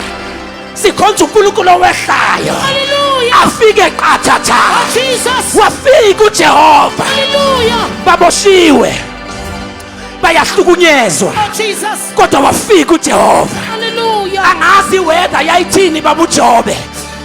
[SPEAKER 5] Sikhonza uNkulunkulu owehlayo.
[SPEAKER 2] Hallelujah.
[SPEAKER 5] Afike qathatha.
[SPEAKER 2] Jesus.
[SPEAKER 5] Wafika uJehova.
[SPEAKER 2] Hallelujah.
[SPEAKER 5] Baboshiwe. Bayahlukunyezwa.
[SPEAKER 2] Oh Jesus.
[SPEAKER 5] Kodwa wafika uJehova.
[SPEAKER 2] Hallelujah.
[SPEAKER 5] Angazi weather yayithini baba uJobe.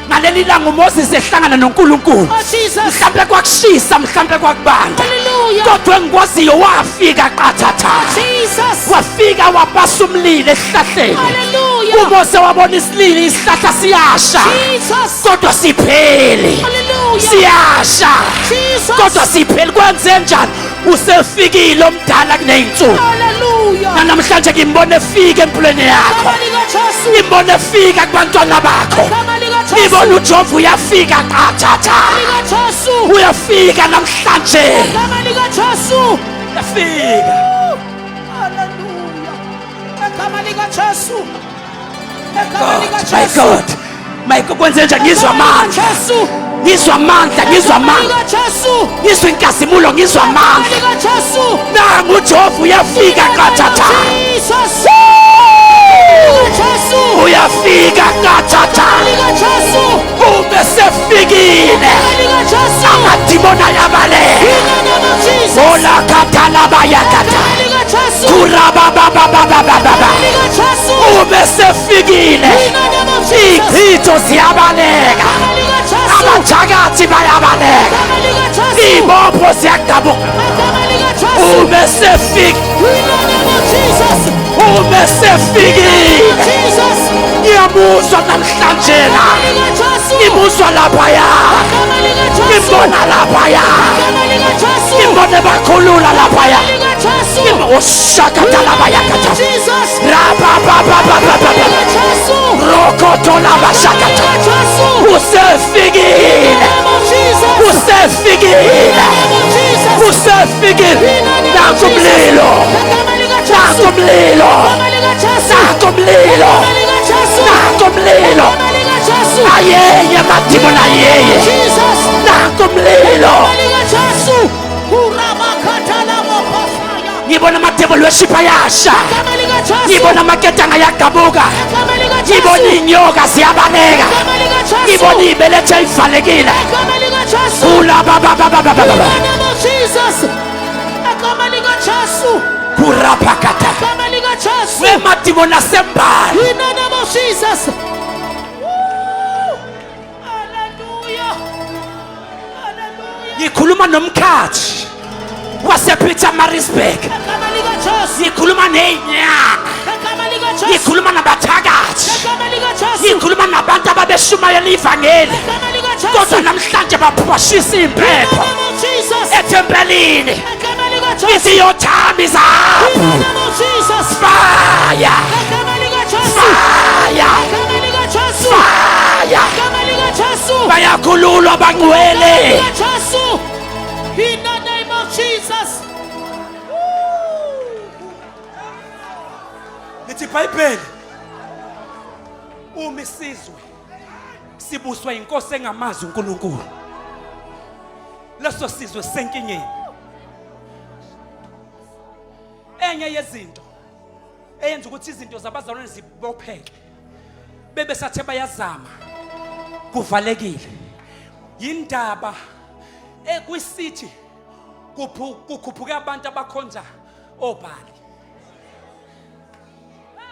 [SPEAKER 5] Ngaleli langa uMoses ehlangana noNkulunkulu.
[SPEAKER 2] Oh Jesus.
[SPEAKER 5] Mhlambe kwakushisa, mhlambe kwakubanda.
[SPEAKER 2] Hallelujah.
[SPEAKER 5] Kodwa engikwaziyo wafika qathatha.
[SPEAKER 2] Jesus.
[SPEAKER 5] Wafika wabasa umlilo esihlahleni.
[SPEAKER 2] Hallelujah.
[SPEAKER 5] uMose wabona isililo, isihlahla siyasha.
[SPEAKER 2] Jesus.
[SPEAKER 5] Kodwa sipheli.
[SPEAKER 2] Hallelujah.
[SPEAKER 5] Siyasha.
[SPEAKER 2] Jesus.
[SPEAKER 5] Kodwa sipheli kwenze njani? Usefikile omdala kuney'nsuku.
[SPEAKER 2] Hallelujah.
[SPEAKER 5] Namhlanje ngimbona efika empilweni yakho.
[SPEAKER 2] Igama lika Jesu.
[SPEAKER 5] Ngimbona efika kubantwana bakho.
[SPEAKER 2] Igama lika Jesu.
[SPEAKER 5] Ngibona uJehova uyafika qathatha.
[SPEAKER 2] Lika Jesu.
[SPEAKER 5] Uyafika namhlanje.
[SPEAKER 2] Igama lika Jesu.
[SPEAKER 5] Uyafika.
[SPEAKER 2] Hallelujah. Igama lika Jesu. Igama lika
[SPEAKER 5] God, my
[SPEAKER 2] Jesu.
[SPEAKER 5] God. My God, kwenze njani? Ngizwa
[SPEAKER 2] Igama lika
[SPEAKER 5] amandla.
[SPEAKER 2] Jesu.
[SPEAKER 5] Ngizwa amandla, ngizwa
[SPEAKER 2] Igama
[SPEAKER 5] amandla.
[SPEAKER 2] lika Jesu.
[SPEAKER 5] Ngizwa inkazimulo, ngizwa
[SPEAKER 2] Igama
[SPEAKER 5] amandla.
[SPEAKER 2] lika Jesu.
[SPEAKER 5] Nangu uJehova uyafika qathatha.
[SPEAKER 2] Jesus. Jesu.
[SPEAKER 5] Uyafika qathatha.
[SPEAKER 2] Lika Jesu.
[SPEAKER 5] Uma sefikile
[SPEAKER 2] Lika Jesu.
[SPEAKER 5] amadimoni ayabaleka.
[SPEAKER 2] In the name of Jesus.
[SPEAKER 5] Olakatalabayakata.
[SPEAKER 2] Lika Jesu.
[SPEAKER 5] Kurabababababababa.
[SPEAKER 2] Lika Jesu.
[SPEAKER 5] Uma sefikile
[SPEAKER 2] In the name of Jesus.
[SPEAKER 5] iy'chitho ziyabaleka.
[SPEAKER 2] Lika Jesu.
[SPEAKER 5] Abathakathi bayabaleka.
[SPEAKER 2] Lika Jesu.
[SPEAKER 5] Iy'bopho ziyadabuka.
[SPEAKER 2] Igama lika Jesu.
[SPEAKER 5] Uma sefika,
[SPEAKER 2] In the name of Jesus.
[SPEAKER 5] uma sefikile
[SPEAKER 2] Jesus.
[SPEAKER 5] ngiyamuzwa namhlanje la.
[SPEAKER 2] Lika Jesu.
[SPEAKER 5] Ngimuzwa laphaya.
[SPEAKER 2] Igama lika Jesu.
[SPEAKER 5] Ngimbona laphaya.
[SPEAKER 2] Igama lika Jesu.
[SPEAKER 5] Ngimbone bakhulula laphaya.
[SPEAKER 2] Lika Jesu.
[SPEAKER 5] Oshakatalabayakata.
[SPEAKER 2] Jesus.
[SPEAKER 5] Rababababababa.
[SPEAKER 2] Lika Jesu.
[SPEAKER 5] Rokotolabashakata.
[SPEAKER 2] Lika Jesu.
[SPEAKER 5] Usefikile.
[SPEAKER 2] Name of Jesus.
[SPEAKER 5] Usefikile.
[SPEAKER 2] Name of Jesus.
[SPEAKER 5] Usefikile. Nanku umlilo.
[SPEAKER 2] Igama lika Jesu.
[SPEAKER 5] Nanku umlilo.
[SPEAKER 2] Igama lika Jesu.
[SPEAKER 5] Nanku umlilo.
[SPEAKER 2] Igama lika Jesu.
[SPEAKER 5] Nanku umlilo.
[SPEAKER 2] Igama lika Jesu.
[SPEAKER 5] Ayeye amadimoni ayeye.
[SPEAKER 2] Jesus.
[SPEAKER 5] Nanku umlilo.
[SPEAKER 2] Igama lika Jesu. Urabakatalamophosaya.
[SPEAKER 5] Ngibona amadevil worship ayasha.
[SPEAKER 2] Igama lika Jesu.
[SPEAKER 5] Ngibona amaketanga ayagabuka.
[SPEAKER 2] Igama lika Jesu.
[SPEAKER 5] Ngibona iy'nyoka ziyabaleka.
[SPEAKER 2] Igama lika Jesu.
[SPEAKER 5] Ngibona iy'beletho ey'valekile.
[SPEAKER 2] Igama lika Jesu.
[SPEAKER 5] Kulababababababa.
[SPEAKER 2] In the name of Jesus. Igama lika Jesu.
[SPEAKER 5] Kurapakata.
[SPEAKER 2] Igama lika Jesu.
[SPEAKER 5] Wemadimoni asembali.
[SPEAKER 2] In the name of Jesus. Woo! Hallelujah. Hallelujah.
[SPEAKER 5] Ngikhuluma nomkhathi wasePietermaritzburg.
[SPEAKER 2] Igama lika Jesu.
[SPEAKER 5] Ngikhuluma ney'nyanga.
[SPEAKER 2] Igama lika Jesu.
[SPEAKER 5] Ngikhuluma nabathakathi.
[SPEAKER 2] Igama lika Jesu.
[SPEAKER 5] Ngikhuluma nabantu ababeshumayela ivangeli.
[SPEAKER 2] Igama lika Jesu.
[SPEAKER 5] Kodwa namhlanje baphwashisa
[SPEAKER 2] In the
[SPEAKER 5] iy'mpepho
[SPEAKER 2] name of Jesus.
[SPEAKER 5] ethempelini.
[SPEAKER 2] Igama lika Jesu.
[SPEAKER 5] Ngithi your time is
[SPEAKER 2] In
[SPEAKER 5] up.
[SPEAKER 2] the name of Jesus.
[SPEAKER 5] Fire!
[SPEAKER 2] Igama lika Jesu.
[SPEAKER 5] Fire!
[SPEAKER 2] Igama lika Jesu.
[SPEAKER 5] Fire!
[SPEAKER 2] Igama lika Jesu.
[SPEAKER 5] Bayakhululwa abangcwele.
[SPEAKER 2] Lika Jesu. In the name of Jesus.
[SPEAKER 5] Lithi iBhayibheli uma isizwe sibuswa inkosi engamazi uNkulunkulu, leso sizwe sisenkingeni. Enye yezinto eyenza ukuthi izinto zabazalwane zibopheke, bebe sathe bayazama kuvalekile, yindaba ekwisithi kukhuphuke abantu abakhonza obhali,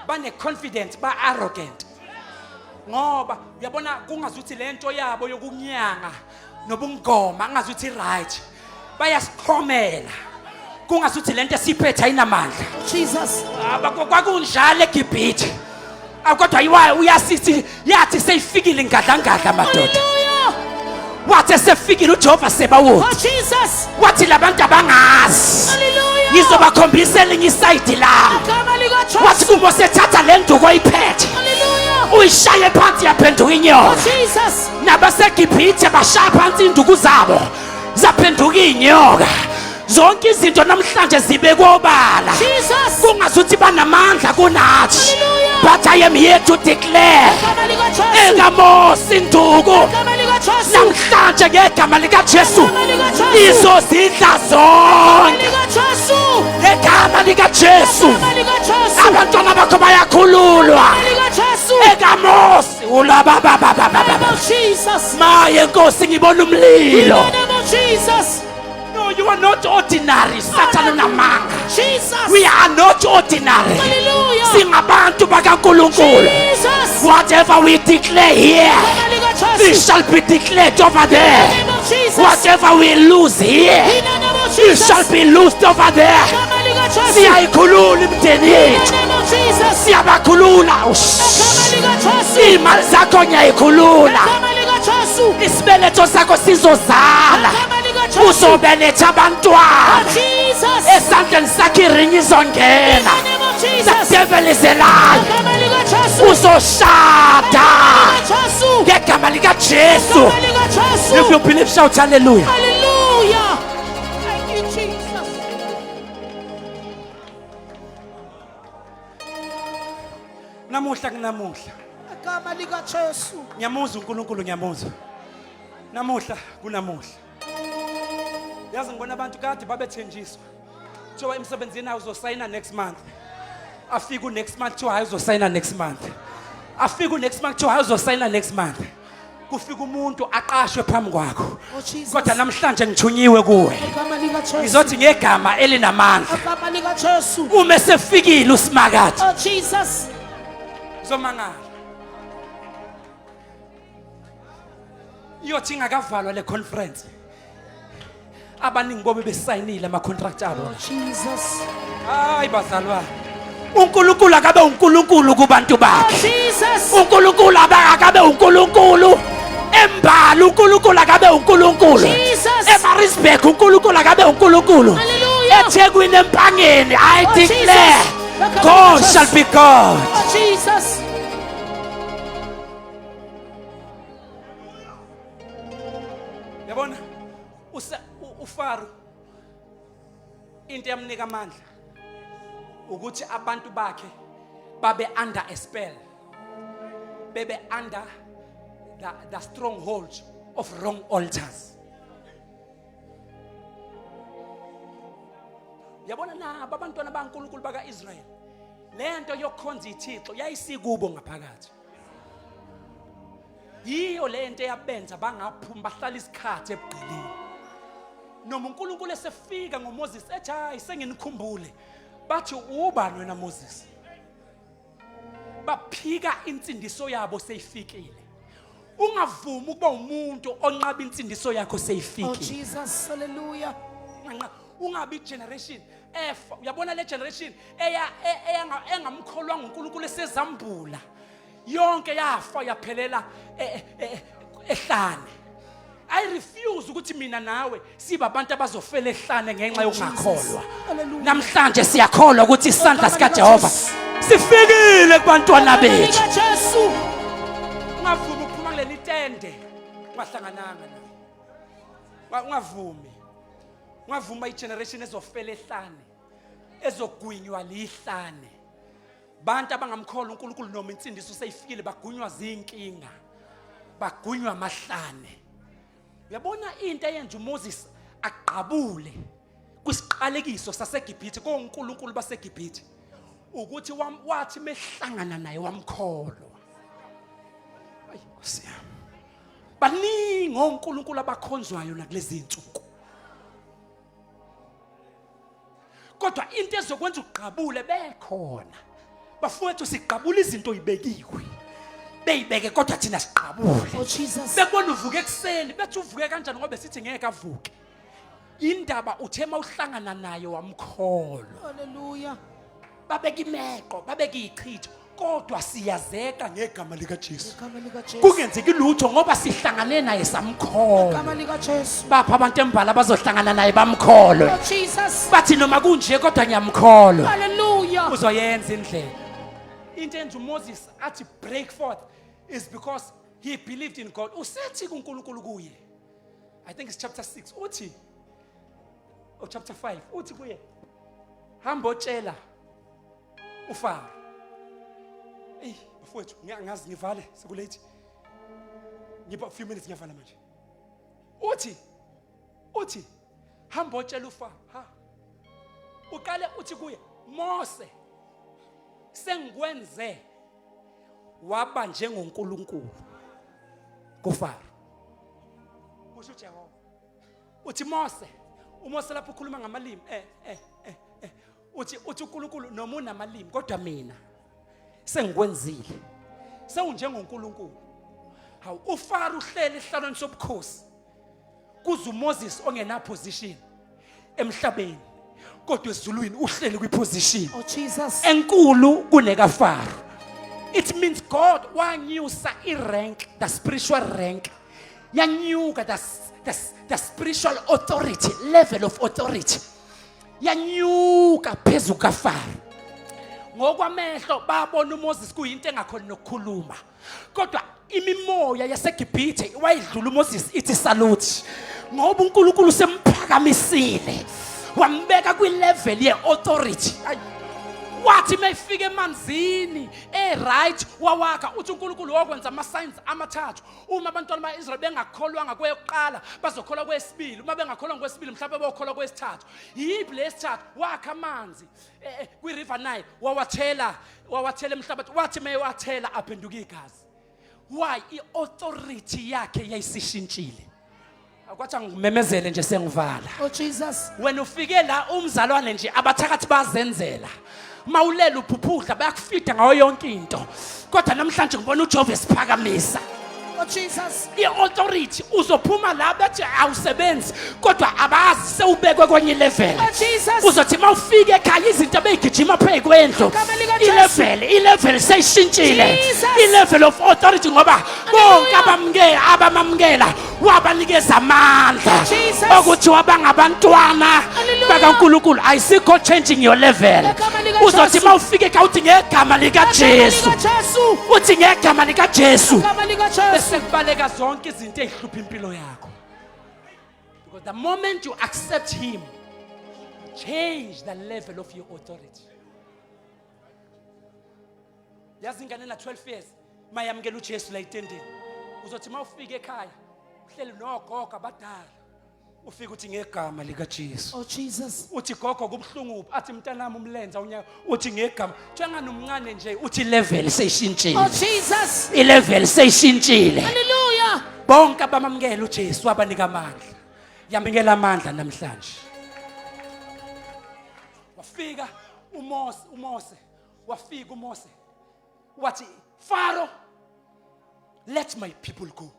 [SPEAKER 5] bane confidence, ba arrogant, ngoba uyabona kungazuthi lento yabo yokunyanga nobungoma kungazuthi right, bayasiqhomela kungazuthi lento esiphethe ayinamandla.
[SPEAKER 2] Jesus.
[SPEAKER 5] Kwakunjalo eGibhithe. Aw kodwa iwayo uyasithi yathi seyifikile ingadlangadla madoda.
[SPEAKER 2] Hallelujah.
[SPEAKER 5] Wathi esefikile uJehova sebawoti.
[SPEAKER 2] Oh Jesus.
[SPEAKER 5] Wathi labantu abangazi.
[SPEAKER 2] Hallelujah.
[SPEAKER 5] Ngizobakhombisa elinye isayidi lami.
[SPEAKER 2] Igama
[SPEAKER 5] Wathi
[SPEAKER 2] likaJesu.
[SPEAKER 5] kuMose thatha le nduku oyiphethe.
[SPEAKER 2] Hallelujah.
[SPEAKER 5] Uyishaye phansi yaphenduka
[SPEAKER 2] Oh
[SPEAKER 5] inyoka.
[SPEAKER 2] Jesus.
[SPEAKER 5] NabaseGibhithe bashaya phansi induku zabo zaphenduka inyoka. Zonke izinto namhlanje zibekwe obala.
[SPEAKER 2] Jesus.
[SPEAKER 5] Kungazuthi banamandla kunathi.
[SPEAKER 2] Hallelujah.
[SPEAKER 5] But I am here to declare
[SPEAKER 2] Igama likaJesu.
[SPEAKER 5] ekaMose induku
[SPEAKER 2] Igama likaJesu.
[SPEAKER 5] namhlanje ngegama likaJesu
[SPEAKER 2] Igama likaJesu.
[SPEAKER 5] izozidla zonke
[SPEAKER 2] Likajesu.
[SPEAKER 5] ngegama likaJesu
[SPEAKER 2] Igama likaJesu.
[SPEAKER 5] abantwana bakho bayakhululwa
[SPEAKER 2] Igama likaJesu.
[SPEAKER 5] ekaMose ulabababababa
[SPEAKER 2] Name of Jesus.
[SPEAKER 5] maye nkosi ngibona
[SPEAKER 2] In
[SPEAKER 5] umlilo
[SPEAKER 2] the name of Jesus.
[SPEAKER 5] no you are not ordinary Satan unamanga
[SPEAKER 2] Jesus.
[SPEAKER 5] we are not ordinary
[SPEAKER 2] Hallelujah.
[SPEAKER 5] singabantu bakaNkulunkulu
[SPEAKER 2] Jesus.
[SPEAKER 5] whatever we declare here
[SPEAKER 2] Igama likaJesu.
[SPEAKER 5] it shall be declared over there
[SPEAKER 2] In the name of Jesus.
[SPEAKER 5] whatever we lose here
[SPEAKER 2] In the name of
[SPEAKER 5] it
[SPEAKER 2] Jesus.
[SPEAKER 5] shall be loosed over there
[SPEAKER 2] Igama likaJesu.
[SPEAKER 5] siyayikhulula imindeni
[SPEAKER 2] In the
[SPEAKER 5] yethu
[SPEAKER 2] name of Jesus.
[SPEAKER 5] siyabakhulula
[SPEAKER 2] Igama likaJesu.
[SPEAKER 5] iy'mali zakho ngiyayikhulula
[SPEAKER 2] Igama likaJesu.
[SPEAKER 5] isibeletho sakho sizozala
[SPEAKER 2] Igama likaJesu.
[SPEAKER 5] uzobeletha abantwana
[SPEAKER 2] Jesus.
[SPEAKER 5] esandleni sakho iringi
[SPEAKER 2] In
[SPEAKER 5] izongena
[SPEAKER 2] the name of
[SPEAKER 5] the
[SPEAKER 2] Jesus.
[SPEAKER 5] devil is a liar
[SPEAKER 2] Igama likaJesu.
[SPEAKER 5] uzoshada
[SPEAKER 2] LikaJesu.
[SPEAKER 5] ngegama likajesu
[SPEAKER 2] Igama likaJesu.
[SPEAKER 5] if you believe shout hallelujah
[SPEAKER 2] Hallelujah. Thank you, Jesus.
[SPEAKER 5] Namuhla kunamuhla
[SPEAKER 2] Igama likaJesu.
[SPEAKER 5] ngiyamuzwa uNkulunkulu ngiyamuzwa namuhla kunamuhla yazi ngibona abantu kade babethenjiswa kuthiwa emsebenzini ayo uzosayina next month afike u-next month kuthiwa hayi uzosayina next month afike u-next month kuthiwa hayi uzosayina next month kufika umuntu aqashwe phambi kwakho
[SPEAKER 2] Oh, Jesus.
[SPEAKER 5] kodwa namhlanje ngithunyiwe kuwe
[SPEAKER 2] Igama likaJesu.
[SPEAKER 5] ngizothi ngegama elinamandla
[SPEAKER 2] Igama likaJesu.
[SPEAKER 5] uma esefikile usimakade
[SPEAKER 2] Oh Jesus.
[SPEAKER 5] uzomangala iyothi ingakavalwa le conference abaningi bobe besayinile ama-contract abo
[SPEAKER 2] Oh Jesus.
[SPEAKER 5] hayi bazalwane uNkulunkulu akabe uNkulunkulu kubantu
[SPEAKER 2] Oh
[SPEAKER 5] bakhe
[SPEAKER 2] Jesus.
[SPEAKER 5] uNkulunkulu akabe uNkulunkulu embala uNkulunkulu akabe uNkulunkulu
[SPEAKER 2] Jesus.
[SPEAKER 5] eMaritzburg uNkulunkulu akabe uNkulunkulu
[SPEAKER 2] Hallelujah.
[SPEAKER 5] eThekwini empangeni I
[SPEAKER 2] Oh,
[SPEAKER 5] declare
[SPEAKER 2] Jesus.
[SPEAKER 5] God shall be God
[SPEAKER 2] Oh Jesus.
[SPEAKER 5] yabona uFaro into yamnika amandla ukuthi abantu bakhe babe under a spell bebe under the stronghold of wrong altars yabona nabo abantwana baNkulunkulu bakaIsrael lento yokukhonza ithixo yayisikubo ngaphakathi yiyo lento eyabenza bangaphumi bahlala isikhathi ebugqilini noma uNkulunkulu esefika ngoMoses ethi hayi senginikhumbule bathi ubani wena Moses baphika insindiso yabo seyifikile ungavumi ukuba umuntu onqaba insindiso yakho
[SPEAKER 2] Oh
[SPEAKER 5] seyifikile
[SPEAKER 2] Jesus. Hallelujah.
[SPEAKER 5] Ungabi generation efa uyabona le generation eya engamkholwanga uNkulunkulu esezambula yonke yafa yaphelela ehlane I refuse ukuthi mina nawe sibe abantu abazofela ehlane ngenxa yokungakholwa
[SPEAKER 2] Hallelujah.
[SPEAKER 5] namhlanje siyakholwa ukuthi isandla sikaJehova sifikile kubantwana bethu
[SPEAKER 2] LikaJesu.
[SPEAKER 5] ungavumi ukuphuma kuleli tende ungahlangananga naye ungavumi ungavuma igeneration ezofela ehlane ezogwinywa lihlane bantu abangamkholwa uNkulunkulu noma insindiso seyifikile bagwinywa zinkinga bagwinywa amahlane uyabona into eyenza uMoses aqabule kwisiqalekiso saseGibhithe koNkulunkulu baseGibhithe ukuthi wathi mehlangana naye wamkholwa ayi Nkosi yami baningi oNkulunkulu abakhonzwayo nakulezi insuku kodwa into ezokwenza uqabule bekhona bafowethu siqabula izinto ibekiwe beyibeke kodwa thina siqabule
[SPEAKER 2] Oh Jesus.
[SPEAKER 5] bekubona uvuke ekuseni bethi uvuke kanjani ngoba sithi ngeke avuke indaba uthe mawuhlangana naye wamkholwa
[SPEAKER 2] Hallelujah.
[SPEAKER 5] babeka imeqo babeka ichitho Kodwa siyazeka ngegama likaJesu.
[SPEAKER 2] Igama likaJesu.
[SPEAKER 5] Kungenzeki lutho ngoba sihlangane naye samkholwa.
[SPEAKER 2] Igama likaJesu.
[SPEAKER 5] Bapha abantu embala abazohlangana naye bamkholwe.
[SPEAKER 2] Oh Jesus.
[SPEAKER 5] Bathi noma kunje kodwa ngiyamkholwa.
[SPEAKER 2] Hallelujah.
[SPEAKER 5] Uzoyenza indlela. Into enza uMoses athi break forth is because he believed in God. Usethi kuNkulunkulu kuye. I think it's chapter 6. Uthi or chapter 5 uthi kuye hamba otshela uFaro. Ey bafowethu ngiyangazi ngivale sekulate. Ngipha few minutes ngiyavala manje. Uthi uthi hamba otshela uFaro ha. Uqale uthi kuye Mose sengikwenze waba njengoNkulunkulu kuFaro. Kusho uJehova. Uthi Mose, uMose lapho ukhuluma ngamalimi eh eh eh, eh. Uthi uthi uNkulunkulu noma unamalimi kodwa mina sengikwenzile. SewunjengoNkulunkulu. Hawu uFaro uhleli esihlalweni sobukhosi. Kuze uMoses ongena position emhlabeni kodwa ezulwini uhleli kwiposition
[SPEAKER 2] Oh Jesus.
[SPEAKER 5] enkulu kunekaFaro. It means God wanyusa irank, the spiritual rank. Yanyuka the spiritual authority, level of authority. Yanyuka phezu kaFaro. Ngokwamehlo babona uMoses kuyinto engakhona nokukhuluma. Kodwa imimoya yaseGibhithe wayidlula uMoses ithi salute. Ngoba uNkulunkulu semphakamisile. Wambeka kwilevel yeauthority. Ayi. Wathi mayifika emanzini e-right wawakha uthi uNkulunkulu wokwenza ama-signs amathathu. Uma abantwana ba-Israel bengakholwanga kweyokuqala bazokholwa kwesibili, uma bengakholwanga kwesibili mhlawumbe bokholwa kwesithathu. Yiphi lesithathu? Wakha amanzi kwi-River Nile wawathela, wawathela emhlabathi, wathi mewathela aphenduka igazi. Why? I-authority yakhe yayisishintshile. Akwathi angimemezele nje sengivala.
[SPEAKER 2] Oh Jesus.
[SPEAKER 5] Wena ufike la umzalwane nje abathakathi bazenzela. Mawulela uphuphudla bayakufida ngayo yonke into. Kodwa namhlanje ngibona uJehova esiphakamisa.
[SPEAKER 2] Oh Jesus.
[SPEAKER 5] I-authority uzophuma la bethi awusebenzi kodwa abazi sewubekwe kwenye level.
[SPEAKER 2] Oh Jesus.
[SPEAKER 5] Uzothi mawufika ekhaya izinto abeyigijima phezu kwendlu.
[SPEAKER 2] Igama likaJesu.
[SPEAKER 5] I-level, i-level seyishintshile.
[SPEAKER 2] Jesus.
[SPEAKER 5] I-level of authority ngoba bonke abamamukela wabanikeza amandla
[SPEAKER 2] Jesus.
[SPEAKER 5] okuthi wabangabantwana
[SPEAKER 2] Hallelujah.
[SPEAKER 5] bakaNkulunkulu. Ayisikho changing your level.
[SPEAKER 2] Igama likaJesu.
[SPEAKER 5] Uzothi mawufika ekhaya uthi ngegama likaJesu.
[SPEAKER 2] Igama likaJesu.
[SPEAKER 5] Uthi ngegama likaJesu.
[SPEAKER 2] Igama likaJesu.
[SPEAKER 5] Bese kubaleka zonke izinto ezihlupha impilo yakho. Because the moment you accept him, change the level of your authority. Yazi ingane na 12 years mayamukela uJesu la etendeni. Uzothi mawufika ekhaya uhleli nogogo abadala. Ufika uthi ngegama likaJesu.
[SPEAKER 2] Oh Jesus.
[SPEAKER 5] Uthi gogo kubuhlungu uphi? Athi mntanami umlenze unyaka. Uthi ngegama. Njengani umncane nje uthi level seyishintshile.
[SPEAKER 2] Oh Jesus.
[SPEAKER 5] I-level seyishintshile.
[SPEAKER 2] Hallelujah.
[SPEAKER 5] Bonke abamamukela uJesu wabanika amandla. Yamukela amandla namhlanje. Wafika uMose, uMose. Wafika uMose. Wathi Pharaoh, let my people go.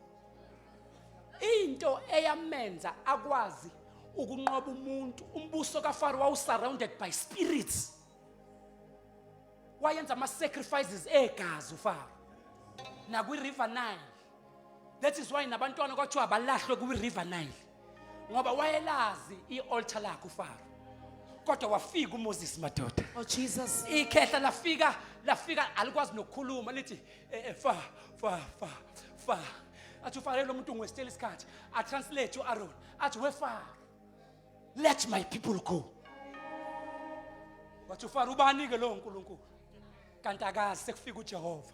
[SPEAKER 5] Into eyamenza akwazi ukunqoba umuntu, umbuso kaFaro wawu surrounded by spirits. Wayenza ama sacrifices egazi uFaro. Na kwi River Nile. That is why nabantwana kwathiwa balahlwe kwi River Nile. Ngoba wayelazi ialtar lakhe uFaro. Kodwa wafika uMoses madoda.
[SPEAKER 2] Oh Jesus.
[SPEAKER 5] Ikhehla lafika, lafika alikwazi nokukhuluma lithi fa fa fa fa. Athi uFaro lo muntu ngwestela isikhathi. A translate uAaron. Athi we Faro, let my people go. Wathi uFaro ubani ke lo uNkulunkulu? Kanti akazi sekufika uJehova.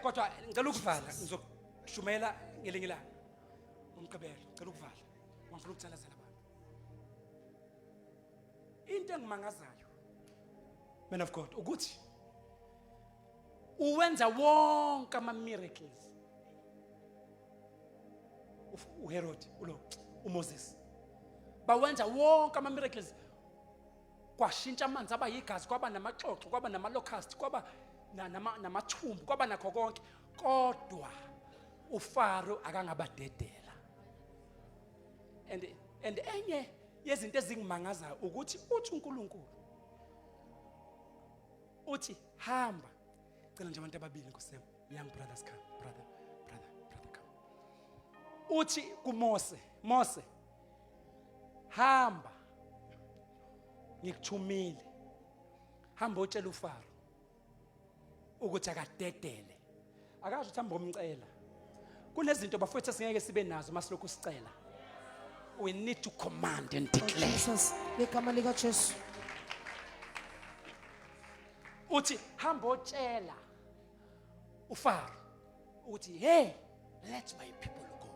[SPEAKER 5] Kodwa ngicela ukuvala, ngizokushumela ngelinye ilanga. Umgqibelo, ngicela ukuvala. Ngifuna ukuthandazela abantu. Into engimangazayo, man of God, ukuthi uwenza wonke ama miracles. uHerod, ulo, uMoses. Bawenza wonke ama miracles. Kwashintsha amanzi aba yigazi, kwaba namaxoxo, kwaba nama locust, kwaba namathumbu, kwaba nakho konke. Kodwa uFaro akangabadedela. And enye yezinto ezingimangazayo ukuthi uthi uNkulunkulu Uthi hamba. Cela nje abantu ababili Nkosi yami. Young brothers come. Brother, brother, brother come. Uthi kuMose, Mose hamba. Ngikuthumile. Hamba utshela uFaro ukuthi akadedele. Akasho ukuthi hamba umcela. Kunezinto bafowethu esingeke sibe nazo masilokhu sicela. We need to command and
[SPEAKER 2] Oh,
[SPEAKER 5] declare.
[SPEAKER 2] Jesus. Ngegama likaJesu.
[SPEAKER 5] Uthi hamba otshela uFaro ukuthi hey let my people go.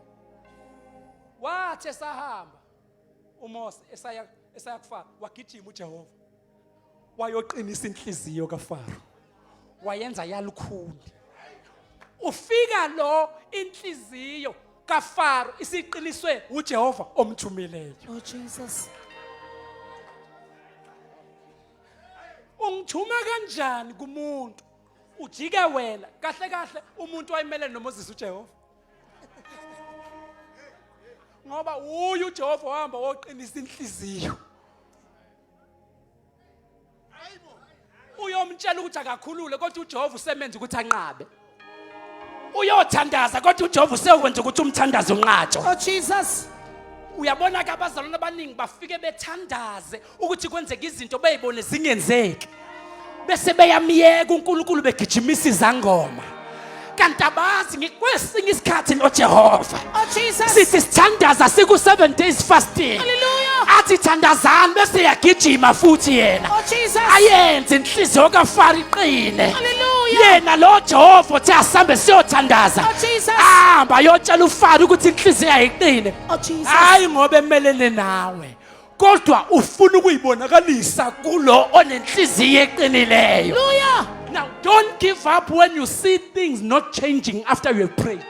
[SPEAKER 5] Wathi esahamba uMose esaya esaya kuFaro wagijima uJehova wayoqinisa inhliziyo kaFaro wayenza yalukhuni. Ufika lo inhliziyo kaFaro isiqiniswe uJehova omthumileyo.
[SPEAKER 2] Oh Jesus.
[SPEAKER 5] Ungithuma kanjani kumuntu ujike wena kahle kahle umuntu wayimele noMoses uJehova ngoba uyu uJehova wahamba woqinisa inhliziyo uyomtshela ukuthi akakhulule kodwa uJehova usemenza ukuthi anqabe uyothandaza kodwa uJehova useyokwenza ukuthi umthandazo unqatshwe
[SPEAKER 2] Oh Jesus.
[SPEAKER 5] Uyabona ke abazalwane abaningi bafike bethandaze ukuthi kwenzeke izinto beyibone zingenzeki. Bese beyamiyeka uNkulunkulu begijimisa izangoma. Kanti abazi ngikwesinye isikhathi noJehova.
[SPEAKER 2] Oh Jesus.
[SPEAKER 5] Sithi sithandaza siku 7 days fasting.
[SPEAKER 2] Hallelujah.
[SPEAKER 5] Athi thandazani bese yagijima futhi yena.
[SPEAKER 2] Oh Jesus.
[SPEAKER 5] Ayenze inhliziyo kaFaro iqine.
[SPEAKER 2] Hallelujah.
[SPEAKER 5] Yena lo Jehova uthi asambe siyothandaza.
[SPEAKER 2] Oh Jesus.
[SPEAKER 5] Hamba yotshela uFaro ukuthi inhliziyo ayiqine.
[SPEAKER 2] Oh Jesus.
[SPEAKER 5] Hayi ngoba emelene nawe. Kodwa ufuna ukuyibonakalisa kulo onenhliziyo eqinileyo.
[SPEAKER 2] Hallelujah.
[SPEAKER 5] Now don't give up when you see things not changing after you have prayed.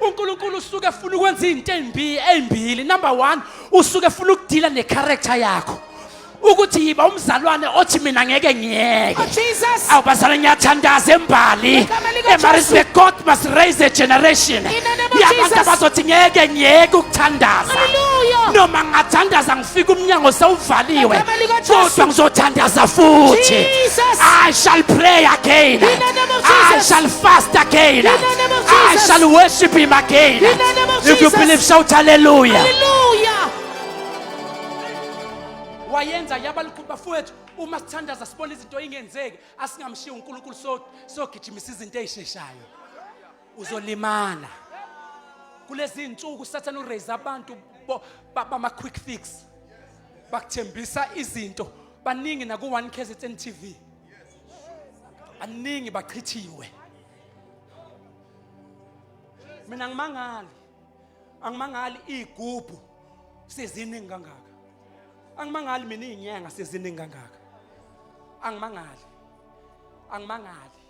[SPEAKER 5] uNkulunkulu usuke efuna ukwenza izinto ezimbi ezimbili. Number 1, usuke efuna ukudila necharacter yakho. Ukuthi yiba umzalwane othi mina ngeke ngiyeke.
[SPEAKER 2] Oh Jesus.
[SPEAKER 5] Awu bazalwane ngiyathandaza embali.
[SPEAKER 2] Ngegama likaJesu.
[SPEAKER 5] Emarisburg God must raise a generation.
[SPEAKER 2] In the name of
[SPEAKER 5] Yabantu
[SPEAKER 2] Jesus.
[SPEAKER 5] abazothi ngeke ngiyeke ukuthandaza.
[SPEAKER 2] Hallelujah.
[SPEAKER 5] Noma ngingathandaza ngifike umnyango sewuvaliwe.
[SPEAKER 2] Ngegama likaJesu.
[SPEAKER 5] Kodwa ngizothandaza futhi.
[SPEAKER 2] Jesus.
[SPEAKER 5] I shall pray again.
[SPEAKER 2] In the name of
[SPEAKER 5] I
[SPEAKER 2] Jesus.
[SPEAKER 5] shall fast again.
[SPEAKER 2] In the name of
[SPEAKER 5] I
[SPEAKER 2] Jesus.
[SPEAKER 5] shall worship him again.
[SPEAKER 2] In the name of
[SPEAKER 5] If you
[SPEAKER 2] Jesus.
[SPEAKER 5] believe shout hallelujah.
[SPEAKER 2] Hallelujah.
[SPEAKER 5] Wayenza yaba likhulu bafowethu uma sithandaza sibona izinto ingenzeki asingamshiyi uNkulunkulu so sogijimisa izinto ezisheshayo uzolimala kulezi insuku sathana uraise abantu bama quick fix bakuthembisa izinto baningi naku 1 KZN TV baningi bachithiwe mina ngimangali angimangali igubhu seziningi kangaka angimangali mina izinyanga seziningi kangaka angimangali angimangali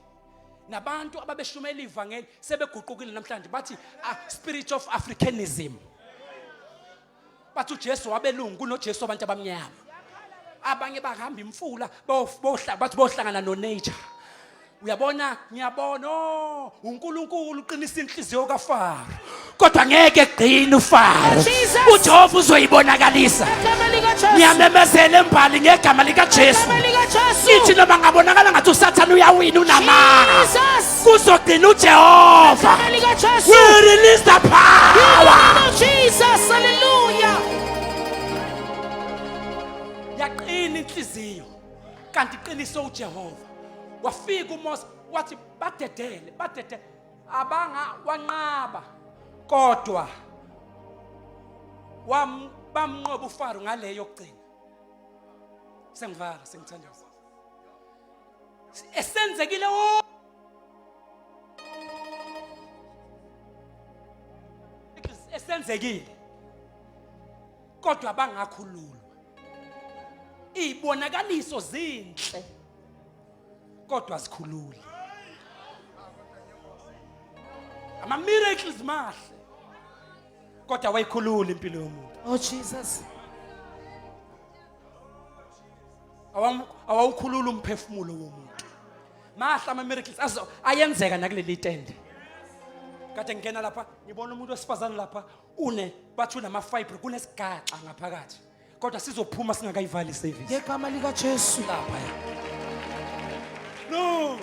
[SPEAKER 5] nabantu ababeshumela ivangeli sebeguqukile namhlanje bathi ah, spirit of africanism bathi uJesu wabelungu kunoJesu wabantu abamnyama abanye bahamba imfula bathi bohlangana no nature uyabona ngiyabona oh uNkulunkulu uqinisa inhliziyo kaFaro kodwa ngeke gcine uFaro
[SPEAKER 2] Jesus.
[SPEAKER 5] uJehova uzoyibonakalisa
[SPEAKER 2] Ngegama likaJesu.
[SPEAKER 5] ngiyamemezela embali ngegama likaJesu
[SPEAKER 2] Ngegama likaJesu.
[SPEAKER 5] ithi noma ngabonakala ngathi uSathane uyawina unamanga
[SPEAKER 2] Jesus.
[SPEAKER 5] kuzogcina uJehova
[SPEAKER 2] Ngegama likaJesu.
[SPEAKER 5] we release the
[SPEAKER 2] In the
[SPEAKER 5] power
[SPEAKER 2] name of Jesus. Hallelujah.
[SPEAKER 5] yaqina inhliziyo kanti iqiniso uJehova wafika uMose wathi badedele badedele abanga wanqaba kodwa wam bamnqoba uFaro ngaleyo yokugcina sengivala sengithandaza esenzekile esenzekile kodwa bangakhululwa izibonakaliso zinhle kodwa zikhulule ama miracles mahle kodwa wayikhulula impilo yomuntu
[SPEAKER 2] Oh Jesus.
[SPEAKER 5] Awawukhulula umphefumulo womuntu mahle ama miracles azo ayenzeka nakuleli tende kade ngingena lapha ngibona umuntu wesifazane lapha une bathi unama fibre kunesigaxa ngaphakathi kodwa sizophuma singakayivali service
[SPEAKER 2] Ngegama likaJesu.
[SPEAKER 5] Lapha ya. No.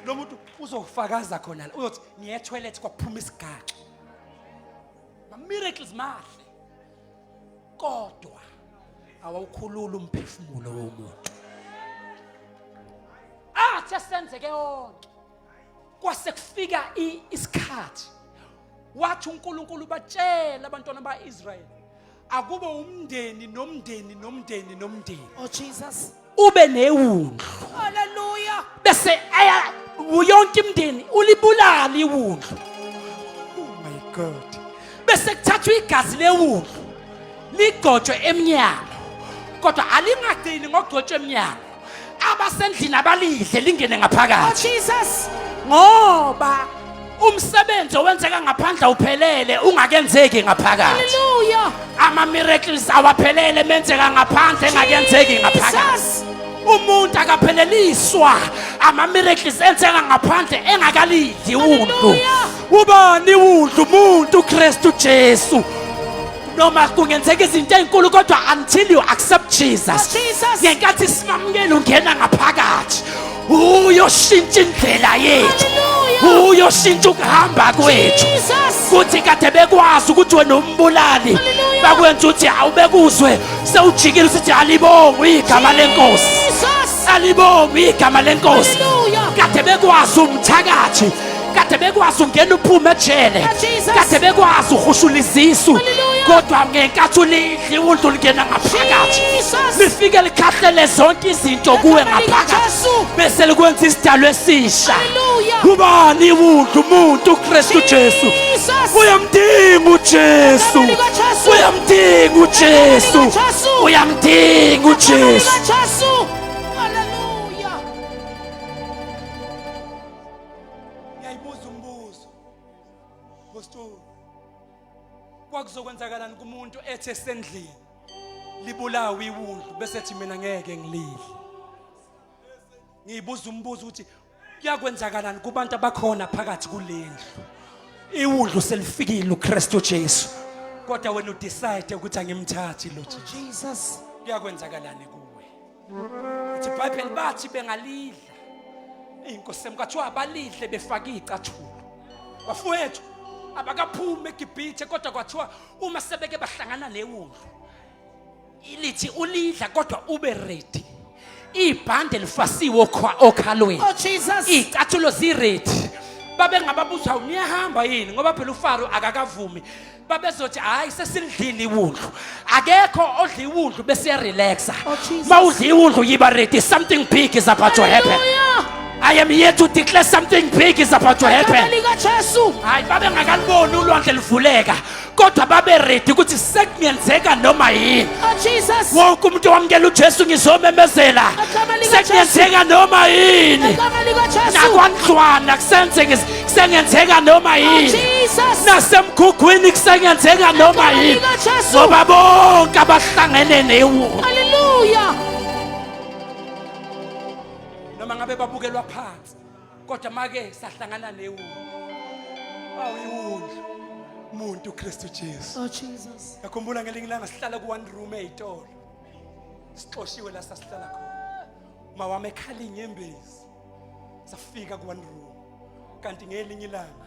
[SPEAKER 5] Lo muntu uzofakaza khona la uyothi ngiye toilet kwaphuma isigaxa. Ma miracles mahle. Kodwa awukhulula umphefumulo womuntu. Athi asenzeke yonke. Kwase kufika isikhathi wathi uNkulunkulu batshela abantwana baIsrael akube umndeni nomndeni nomndeni nomndeni
[SPEAKER 2] Oh Jesus.
[SPEAKER 5] ube newundlu
[SPEAKER 2] Hallelujah.
[SPEAKER 5] bese aya yonke imndeni ulibulala iwundlu oh my god bese kuthathwa igazi lewundlu ligcotshwe emnyango kodwa alingagcini ngokugcotshwa emnyango abasendlini abalidle lingene
[SPEAKER 2] Oh
[SPEAKER 5] ngaphakathi
[SPEAKER 2] Jesus.
[SPEAKER 5] ngoba umsebenzi owenzeka ngaphandle awuphelele ungakenzeki ngaphakathi
[SPEAKER 2] Hallelujah.
[SPEAKER 5] ama miracles awaphelele menzeka ngaphandle engakenzeki ngaphakathi
[SPEAKER 2] Jesus.
[SPEAKER 5] umuntu akapheleliswa ama miracles enzeka ngaphandle engakalidli iwundlu
[SPEAKER 2] Hallelujah.
[SPEAKER 5] ubani iwundlu umuntu uKristu Jesu noma kungenzeka izinto ezinkulu kodwa until you accept Jesus
[SPEAKER 2] Oh, Jesus.
[SPEAKER 5] ngenkathi simamukela ungena ngaphakathi uyoshintsha indlela yethu
[SPEAKER 2] Hallelujah.
[SPEAKER 5] uyoshintsha ukuhamba kwethu
[SPEAKER 2] Jesus.
[SPEAKER 5] kuthi kade bekwazi ukuthi wena umbulali
[SPEAKER 2] Hallelujah.
[SPEAKER 5] bakwenza ukuthi awubekuzwe sewujikile usithi alibongwe igama lenkosi
[SPEAKER 2] Jesus.
[SPEAKER 5] alibongwe igama lenkosi
[SPEAKER 2] Hallelujah.
[SPEAKER 5] kade bekwazi umthakathi kade bekwazi ungena uphume ejele
[SPEAKER 2] Ah, Jesus.
[SPEAKER 5] kade bekwazi uhushula izisu
[SPEAKER 2] Hallelujah.
[SPEAKER 5] kodwa ngenkathi ulidla iwundlu lingena ngaphakathi
[SPEAKER 2] Jesus.
[SPEAKER 5] lifike likhahlele zonke izinto kuwe
[SPEAKER 2] Egameni
[SPEAKER 5] ngaphakathi
[SPEAKER 2] likaJesu.
[SPEAKER 5] bese likwenza isidalwa esisha
[SPEAKER 2] Hallelujah.
[SPEAKER 5] ubani iwundlu umuntu uKristu Jesu
[SPEAKER 2] Jesus.
[SPEAKER 5] uyamdinga uJesu
[SPEAKER 2] Egameni likaJesu.
[SPEAKER 5] uyamdinga uJesu
[SPEAKER 2] Egameni likaJesu.
[SPEAKER 5] uyamdinga uJesu
[SPEAKER 2] Jesu. Hallelujah.
[SPEAKER 5] Ngiyayibuza umbuzo. Pastor. Kwakuzokwenzakalani kumuntu ethe sendlini libulawe iwundlu bese ethi mina ngeke ngilidle. Ngiyibuza umbuzo ukuthi kuyakwenzakalani kubantu abakhona phakathi kulendlu. Iwundlu selifikile uKristu Jesu. Kodwa wena udecide ukuthi angimthathi lo Jesu.
[SPEAKER 2] Jesus.
[SPEAKER 5] Kuyakwenzakalani kuwe? Ithi iBhayibheli bathi bengalidla inkosi yami kwathiwa abalidle befake iy'cathulo bafowethu abakaphumi eGibhithe kodwa kwathiwa uma sebeke bahlangana newundlu ilithi ulidla kodwa ube ready ibhande lifasiwe okhalweni
[SPEAKER 2] Oh Jesus.
[SPEAKER 5] iy'cathulo ziready babengababuza hawu niyahamba yini ngoba phela ufaro akakavumi babezothi hayi sesilidlile iwundlu akekho odla iwundlu bese uyarelaxa
[SPEAKER 2] Oh, Jesus.
[SPEAKER 5] ma udla iwundlu yiba ready something big is about to happen
[SPEAKER 2] Hallelujah.
[SPEAKER 5] i am here to declare something big is about to happen
[SPEAKER 2] Igama likaJesu.
[SPEAKER 5] hayi babengakaliboni ulwandle luvuleka kodwa babe ready ukuthi sekungenzeka noma yini
[SPEAKER 2] Oh Jesus.
[SPEAKER 5] wonke umuntu owamukela ujesu ngizomemezela
[SPEAKER 2] Igama likaJesu.
[SPEAKER 5] sekungenzeka noma yini
[SPEAKER 2] Igama likaJesu.
[SPEAKER 5] nakwandlwana kusengenzeka noma
[SPEAKER 2] Oh
[SPEAKER 5] yini
[SPEAKER 2] Jesus.
[SPEAKER 5] nasemgugwini kusengenzeka noma
[SPEAKER 2] Igama
[SPEAKER 5] yini
[SPEAKER 2] likaJesu.
[SPEAKER 5] ngoba bonke abahlangene newu
[SPEAKER 2] Hallelujah.
[SPEAKER 5] noma ngabe babukelwa phansi kodwa make sahlangana newundlu awu iwundlu umuntu uKristu Jesu
[SPEAKER 2] Oh Jesus.
[SPEAKER 5] ngakhumbula ngelinye ilanga sihlala ku one room eyitolo sixoshiwe la sasihlala khona uma wami ekhala inyembezi safika ku one room kanti ngelinye ilanga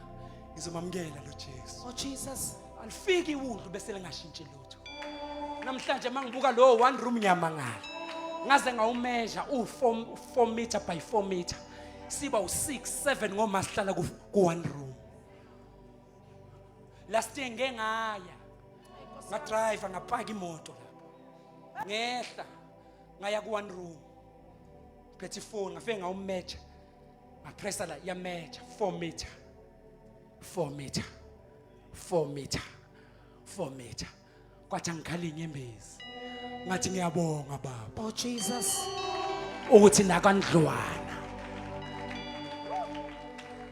[SPEAKER 5] ngizomamukela lo Jesu
[SPEAKER 2] Oh Jesus.
[SPEAKER 5] alifiki iwundlu bese lingashintshi lutho namhlanje mangibuka lo one room ngiyamangala ngaze ngawumeasure u4 4 meter by 4 meter siba u6 7 ngoma sihlala ku one room last year ngeke ngaya ngadrive ngapaka imoto lapho ngehla ngaya ku one room phethe ifoni ngafike ngawumeasure ngapressa la yameasure 4 meter 4 meter 4 meter 4 meter kwathi angikhala inyembezi ngathi ngiyabonga baba
[SPEAKER 2] Oh Jesus.
[SPEAKER 5] ukuthi nakandlwana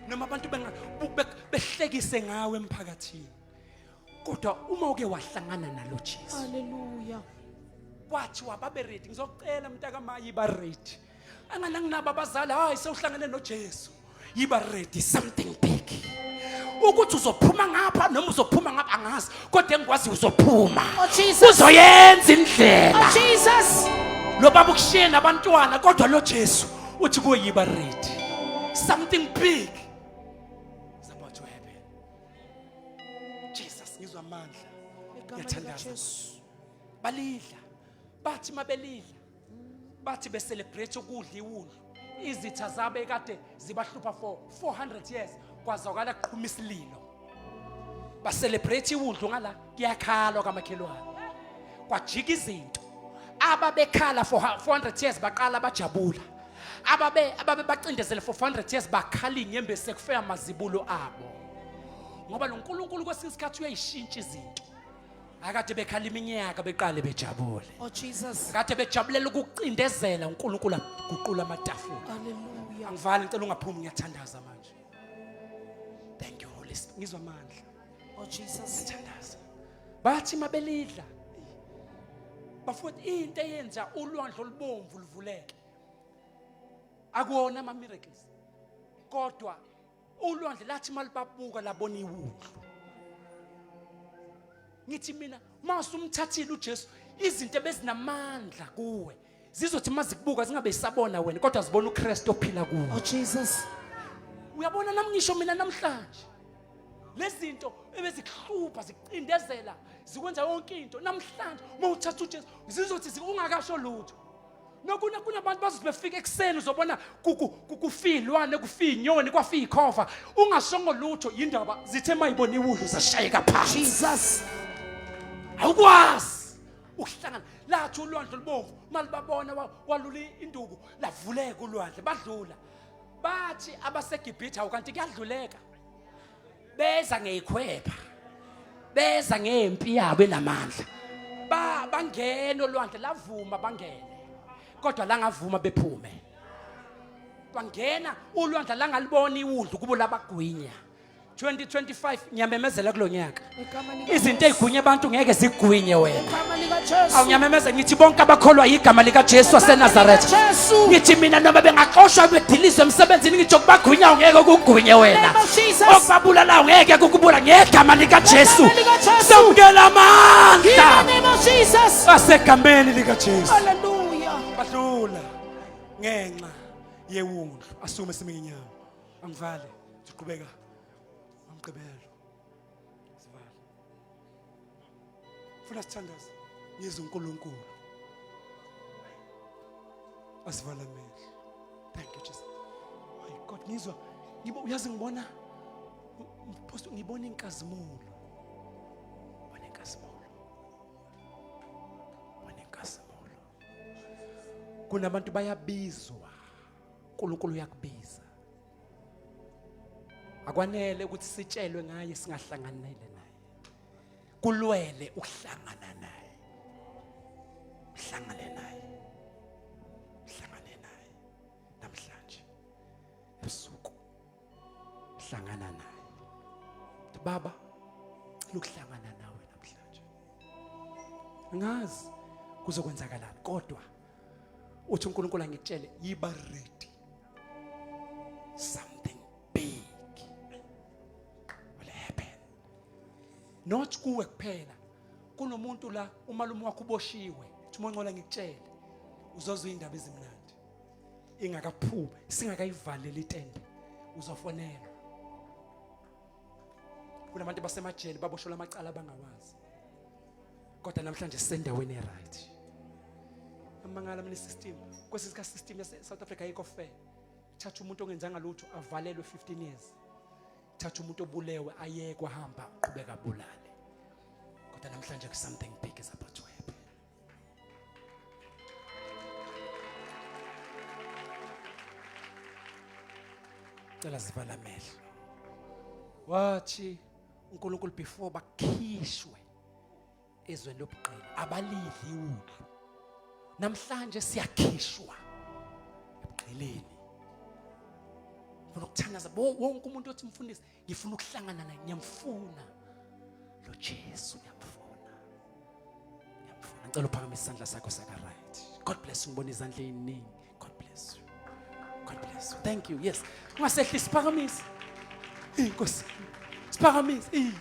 [SPEAKER 5] noma abantu behlekise ngawe emphakathini kodwa uma uke wahlangana nalo Jesu
[SPEAKER 2] Hallelujah.
[SPEAKER 5] kwathiwa babe ready ngizocela mntaka mayi ba ready angana nginabo abazali hayi sewuhlangene noJesu yiba ready something big ukuthi uzophuma ngapha noma uzophuma ngapha angazi kodwa engikwazi uzophuma
[SPEAKER 2] Oh, Jesus.
[SPEAKER 5] uzoyenza indlela
[SPEAKER 2] Oh Jesus.
[SPEAKER 5] lo baba ukushiye nabantwana kodwa lo Jesu Uthi kuwe yiba ready. Something big is about to happen. Jesus, ngizwa amandla.
[SPEAKER 2] Igama
[SPEAKER 5] Ngiyathandaza.
[SPEAKER 2] likaJesu.
[SPEAKER 5] Balidla. Bathi mabelidla. Bathi becelebrate ukudla iwundlu. Izitha zabo ekade zibahlupha for 400 years kwazwakala kuqhuma isililo. Ba celebrate iwundlu ngala kuyakhalwa kamakhelwane. Kwajika izinto. Ababekhala for 400 years baqala bajabula. Ababe ababe bacindezele for 400 years bakhala inyembezi sekufika amazibulo abo. Ngoba lo nkulunkulu kwesinye isikhathi uyayishintsha izinto. Akade bekhala iminyaka beqale bejabule.
[SPEAKER 2] Oh Jesus.
[SPEAKER 5] Kade bejabulela ukucindezela uNkulunkulu aguqula amatafula.
[SPEAKER 2] Hallelujah.
[SPEAKER 5] Angivali ngicela ungaphumi ngiyathandaza manje. Thank you Holy Spirit. Ngizwa amandla.
[SPEAKER 2] Oh Jesus.
[SPEAKER 5] Ngiyathandaza. Bathi mabelidla. Bafowethu into eyenza ulwandle olubomvu luvuleke. Akuwona ama miracles. Kodwa ulwandle lathi malibabuka labona iwundlu. Ngithi mina masumthathile uJesu izinto ebezinamandla kuwe zizothi mazikubuka zingabe isabona wena kodwa zibona uKristu ophila kuwe.
[SPEAKER 2] Oh Jesus.
[SPEAKER 5] Uyabona nami ngisho mina namhlanje lezinto ebezikuhlupha zikucindezela zikwenza yonke into namhlanje uma uthatha uJesu zizothi ungakasho lutho. Nokuna kunabantu bazothi befika ekuseni uzobona kufilwane kufinyoni kwafikhova ungashongo lutho yindaba zithe mayibona iwundlu zashayeka phansi.
[SPEAKER 2] Jesus.
[SPEAKER 5] Awukwazi ukuhlangana lathi ulwandle olubomvu malibabona walula induku lavuleka ulwandle badlula bathi abaseGibhithe awu kanti kuyadluleka beza ngeyikhwepha beza ngempi yabo enamandla ba bangena olwandle lavuma bangene kodwa langavuma bephume bangena ulwandle langalibona iwundlu kubo labagwinya 2025 ngiyamemezela kulonyaka izinto ezigwinye abantu ngeke zigwinye wena awungiyamemeza ngithi bonke abakholwa yigama likaJesu waseNazaretha ngithi mina noma bengaxoshwa bedilizwe emsebenzini ngithi okubagwinya ngeke kugwinye wena okubabulala ngeke kukubula ngegama likaJesu samukela amandla asegameni likaJesu
[SPEAKER 2] haleluya
[SPEAKER 5] badlula ngenxa yewundlu asume sime ngenyawo angivale siqhubeka ngomgqibelo sivale funa sithandaze ngizwe uNkulunkulu asivala amehlo thank you Jesus my God ngizwa ngibo uyazi ngibona post ngibona inkazimulo bona inkazimulo bona inkazimulo kunabantu bayabizwa uNkulunkulu uyakubiza Akwanele ukuthi sitshelwe ngaye singahlanganele naye. Kulwele ukuhlangana naye. Uhlangane naye. Uhlangane naye namhlanje ebusuku. Hlangana naye. Baba, cela ukuhlangana nawe namhlanje. Ngazi kuzokwenzakalani kodwa uthi uNkulunkulu angikutshele yiba ready. Something big will happen. Not kuwe kuphela. Kunomuntu la umalume wakho uboshiwe. Uthi uMoncola ngikutshele. Uzozwa indaba ezimnandi. Ingakaphumi, singakayivaleli itende. Uzofonelwa. Kunabantu basemajele baboshelwa amacala abangawazi. Kodwa namhlanje sisendaweni eright. Amangala mina system. Kwesinye isikhathi system yase South Africa ayikho fair. Thatha umuntu ongenzanga lutho avalelwe 15 years. Thatha umuntu obulewe ayekwe ahamba aqhubeka abulale. Kodwa namhlanje something big is about to happen. Cela sivala amehlo. Wathi uNkulunkulu before bakhishwe ezweni lobugqila abalidli iwundlu. Namhlanje siyakhishwa ebugqileni. Ngifuna ukuthandaza wonke umuntu othi mfundisi ngifuna ukuhlangana naye ngiyamfuna lo Jesu ngiyamfuna. Ngiyamfuna. Ngicela uphakamise isandla sakho saka right. God bless you ngibona izandla eziningi. God bless you. God bless you. Thank you. Yes. Ungasehlisi siphakamise. Inkosi. Siphakamise. Eh.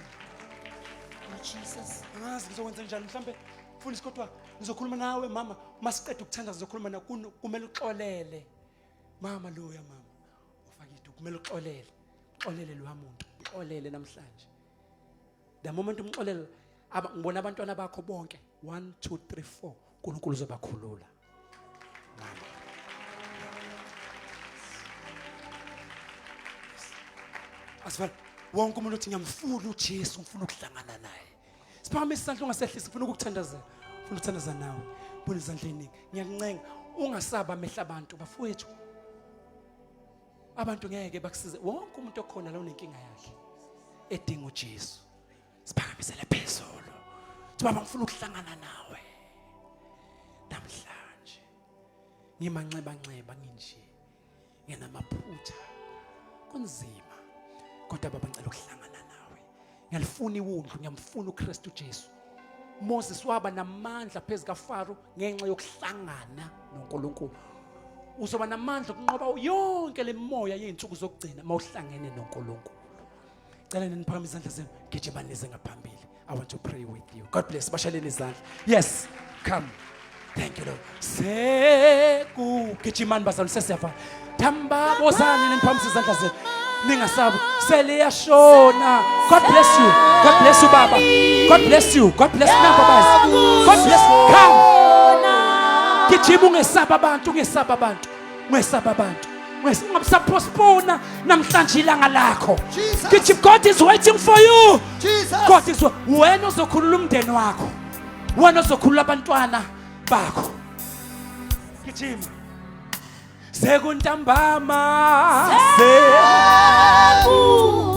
[SPEAKER 2] Oh Jesus.
[SPEAKER 5] Angazi ngizokwenza njani mhlambe mfundisi kodwa ngizokhuluma nawe mama masiqeda ukuthandaza ngizokhuluma nawe kumele uxolele. Mama loya mama ufake iduku kumele uxolele. Uxolele lo muntu. Uxolele namhlanje. The moment umxolela ngibona abantwana bakho bonke 1 2 3 4 uNkulunkulu uzobakhulula. Mama. Asifana wonke umuntu uthi ngiyamfuna uJesu ngifuna ukuhlangana naye. Siphakamise isandla ungasehlisi ngifuna ukukuthandazela. Ngifuna ukuthandaza nawe. Bona izandla eziningi. Ngiyakuncenga ungasaba amehla abantu bafowethu. Abantu ngeke bakusize. Wonke umuntu okhona la unenkinga yakhe edinga uJesu. Siphakamisele phezulu. Thi baba ngifuna ukuhlangana nawe. Namhlanje ngimanxeba nxeba nginje. Nginamaphutha. Kunzima. Kodwa baba ngicela ukuhlangana nawe. Ngiyalifuna iwundlu, ngiyamfuna uKristu Jesu. Moses waba namandla phezu kaFaro ngenxa yokuhlangana noNkulunkulu. Uzoba namandla okunqoba yonke lemimoya yezinsuku zokugcina mawuhlangene noNkulunkulu. Cela niniphakamise izandla zenu, gijima nize ngaphambili. I want to pray with you. God bless. Bashaleni izandla. Yes, come. Thank you Lord. Seku gijimani bazalwane sesiyavala. Thamba bozani niphakamise izandla zenu. Ningasabi. Seliyashona. God bless you. God bless you baba. God bless you. God bless you baba. God bless. Come. Gijima ungesaba abantu, ungesaba abantu. Ungesaba abantu. Ungabusapostpone namhlanje ilanga lakho. Githi God is waiting for you. Jesus. God is wena ozokhulula umndeni wakho. Wena ozokhulula abantwana bakho. Gijima. Sekuntambama. Seku.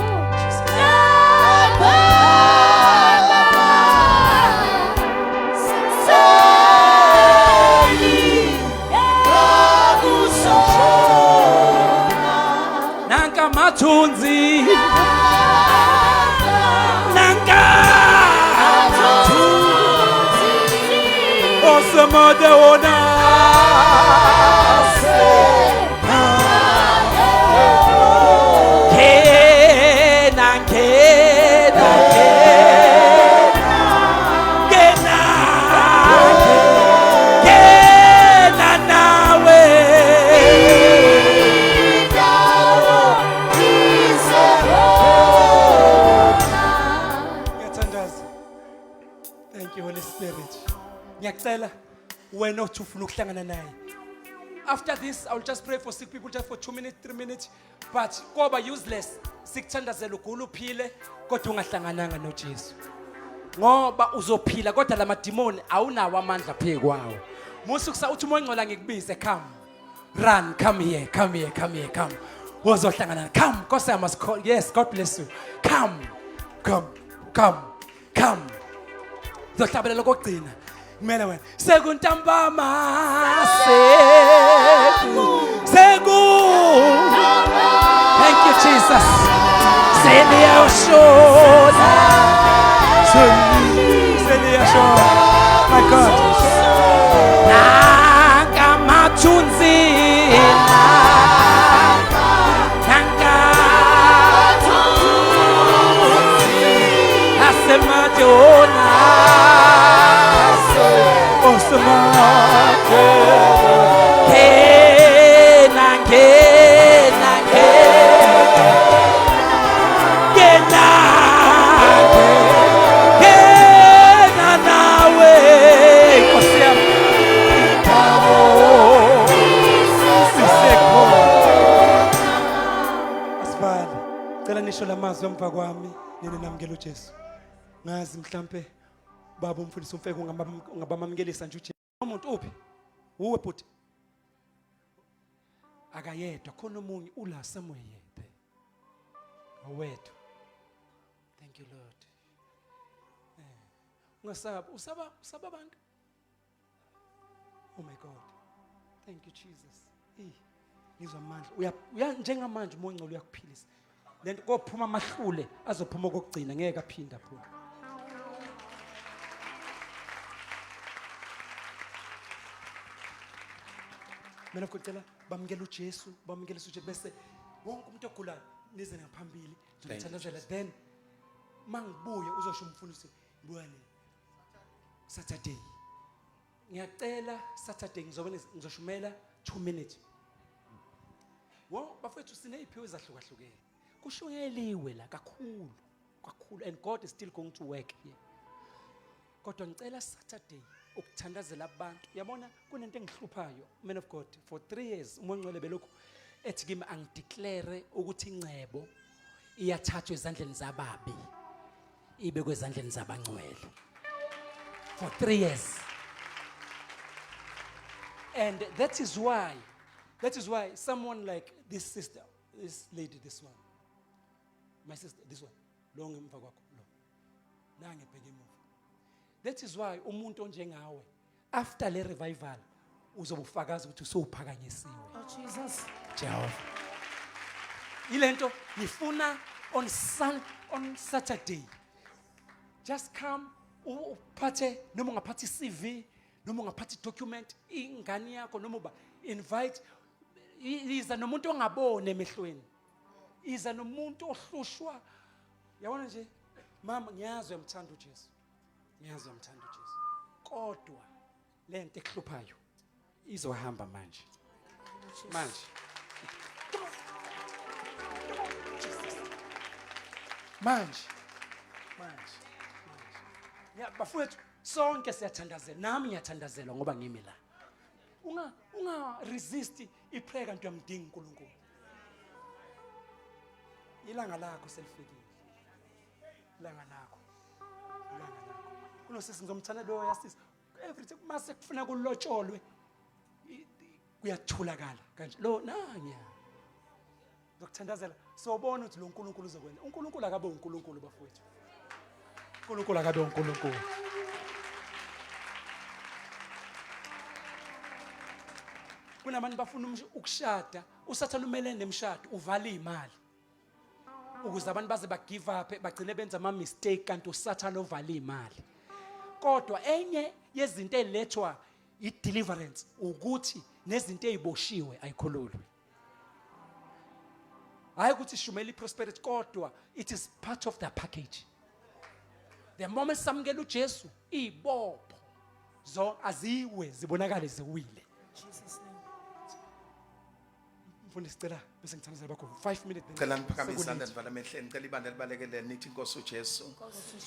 [SPEAKER 5] Nanka mathunzi Nanka Osemade wona Kena kena kena Kena nawe Ngiyathandaza. Thank you Holy Spirit. Ngiyacela wena othi ufuna ukuhlangana naye. After this I will just pray for sick people just for 2 minutes, 3 minutes but koba useless sikuthandazela ugula uphile kodwa ungahlangananga noJesu. Ngoba uzophila kodwa lamadimoni awunawo amandla phezu kwawo. Musa kusa uthi umoya ongcola ngikubize come. Run, come here, come here, come here, come. Wozohlangana. Come, Nkosi I must call. Yes, God bless you. Come. Come. Come. Come. Zohlabelela kokugcina. Kumele wena. Sekuntambama seku. Seku. Thank you Jesus. Seliyashona. Seliyashona. My God. Nakamathunzi. Asemadona. Osemade. Ngena, ngena, ngena. Ngena, ngena nawe. Nkosi yami. Sisekhona. Asivale. Cela nisho lamazwi emva kwami nini namukela uJesu. Ngazi mhlambe baba umfundisi umfeke ungabamamukelisa nje uJesu. Umuntu uphi? Uwe bhuti. Akayedwa khona omunye ula somewhere here there. Awedwa. Thank you Lord. Ungasaba, usaba usaba abantu. Oh my God. Thank you Jesus. Eh, ngizwa amandla. Uya uya njengamanje umoya ongcwele uyakuphilisa. Lento kophuma amahlule azophuma okugcina ngeke aphinda aphume. Mina ngicela bamukele uJesu, bamukele uJesu bese wonke umuntu ogulayo nize ngaphambili ngizothandazela then mangibuya uzosho umfundisi buya nini Saturday. Ngiyacela Saturday ngizobe ngizoshumela 2 minutes. Wo bafethu sineziphiwo ezahlukahlukene. Kushunyeliwe la kakhulu kakhulu and God is still going to work here. Kodwa ngicela Saturday ukuthandazela abantu. Yabona kunento engihluphayo man of God for 3 years uMongcwele belokhu ethi kimi angideclare ukuthi ingcebo iyathathwa ezandleni zababi ibe kwezandleni zabangcwele for 3 years. And that is why someone like this sister, this lady, this one, my sister, this one, lo ngemva kwakho lo, nange bheke emuva. That is why umuntu onjengawe after le revival uzobe ufakaza ukuthi usowuphakanyisiwe.
[SPEAKER 2] Oh Jesus.
[SPEAKER 5] Jehova. Ilento ngifuna on Saturday. Just come uphathe noma ungaphatha iCV noma ungaphatha idocument ingane yakho noma uba invite iza nomuntu ongaboni emehlweni. Iza nomuntu ohlushwa. Yabona nje mama, ngiyazi uyamthanda uJesu. Ngiyazi uyamthanda uJesu. Kodwa lento ekuhluphayo izohamba manje. Manje. Jesus. Manje. Manje. Manje. Ya bafowethu, sonke siyathandazela. Nami ngiyathandazelwa ngoba ngimi la. Unga resist iprayer kanti uyamdinga uNkulunkulu. Ilanga lakho selifikile. Ilanga lakho. Ilanga lakho. Kunosisi ngizomthanda lo yasisi. Every time mase kufuna kulotsholwe kuyathulakala kanje. Lo nanya. Ngizokuthandazela sobona ukuthi lo uNkulunkulu uzokwenza. uNkulunkulu akabe uNkulunkulu bafowethu. uNkulunkulu akabe uNkulunkulu. Kunabantu bafuna ukushada, uSathane umele nemshado, uvala imali. Ukuze abantu baze ba give up, bagcine benza ama mistake kanti uSathane ovala imali. Kodwa enye yezinto ezilethwa i-deliverance ukuthi nezinto eziboshiwe ayikhululwe. Hayi ukuthi shumela i-prosperity, kodwa it is part of the package. The moment samukela uJesu, izibopho zo aziwe zibonakale ziwile.
[SPEAKER 2] Jesus name.
[SPEAKER 5] Mfundisi, cela bese ngithandazela bakho 5 minutes then
[SPEAKER 7] Cela niphakamise
[SPEAKER 5] sekulate.
[SPEAKER 7] isandla, nivala emehlweni. Ngicela ibandla libalekelele, nithi, "Inkosi uJesu,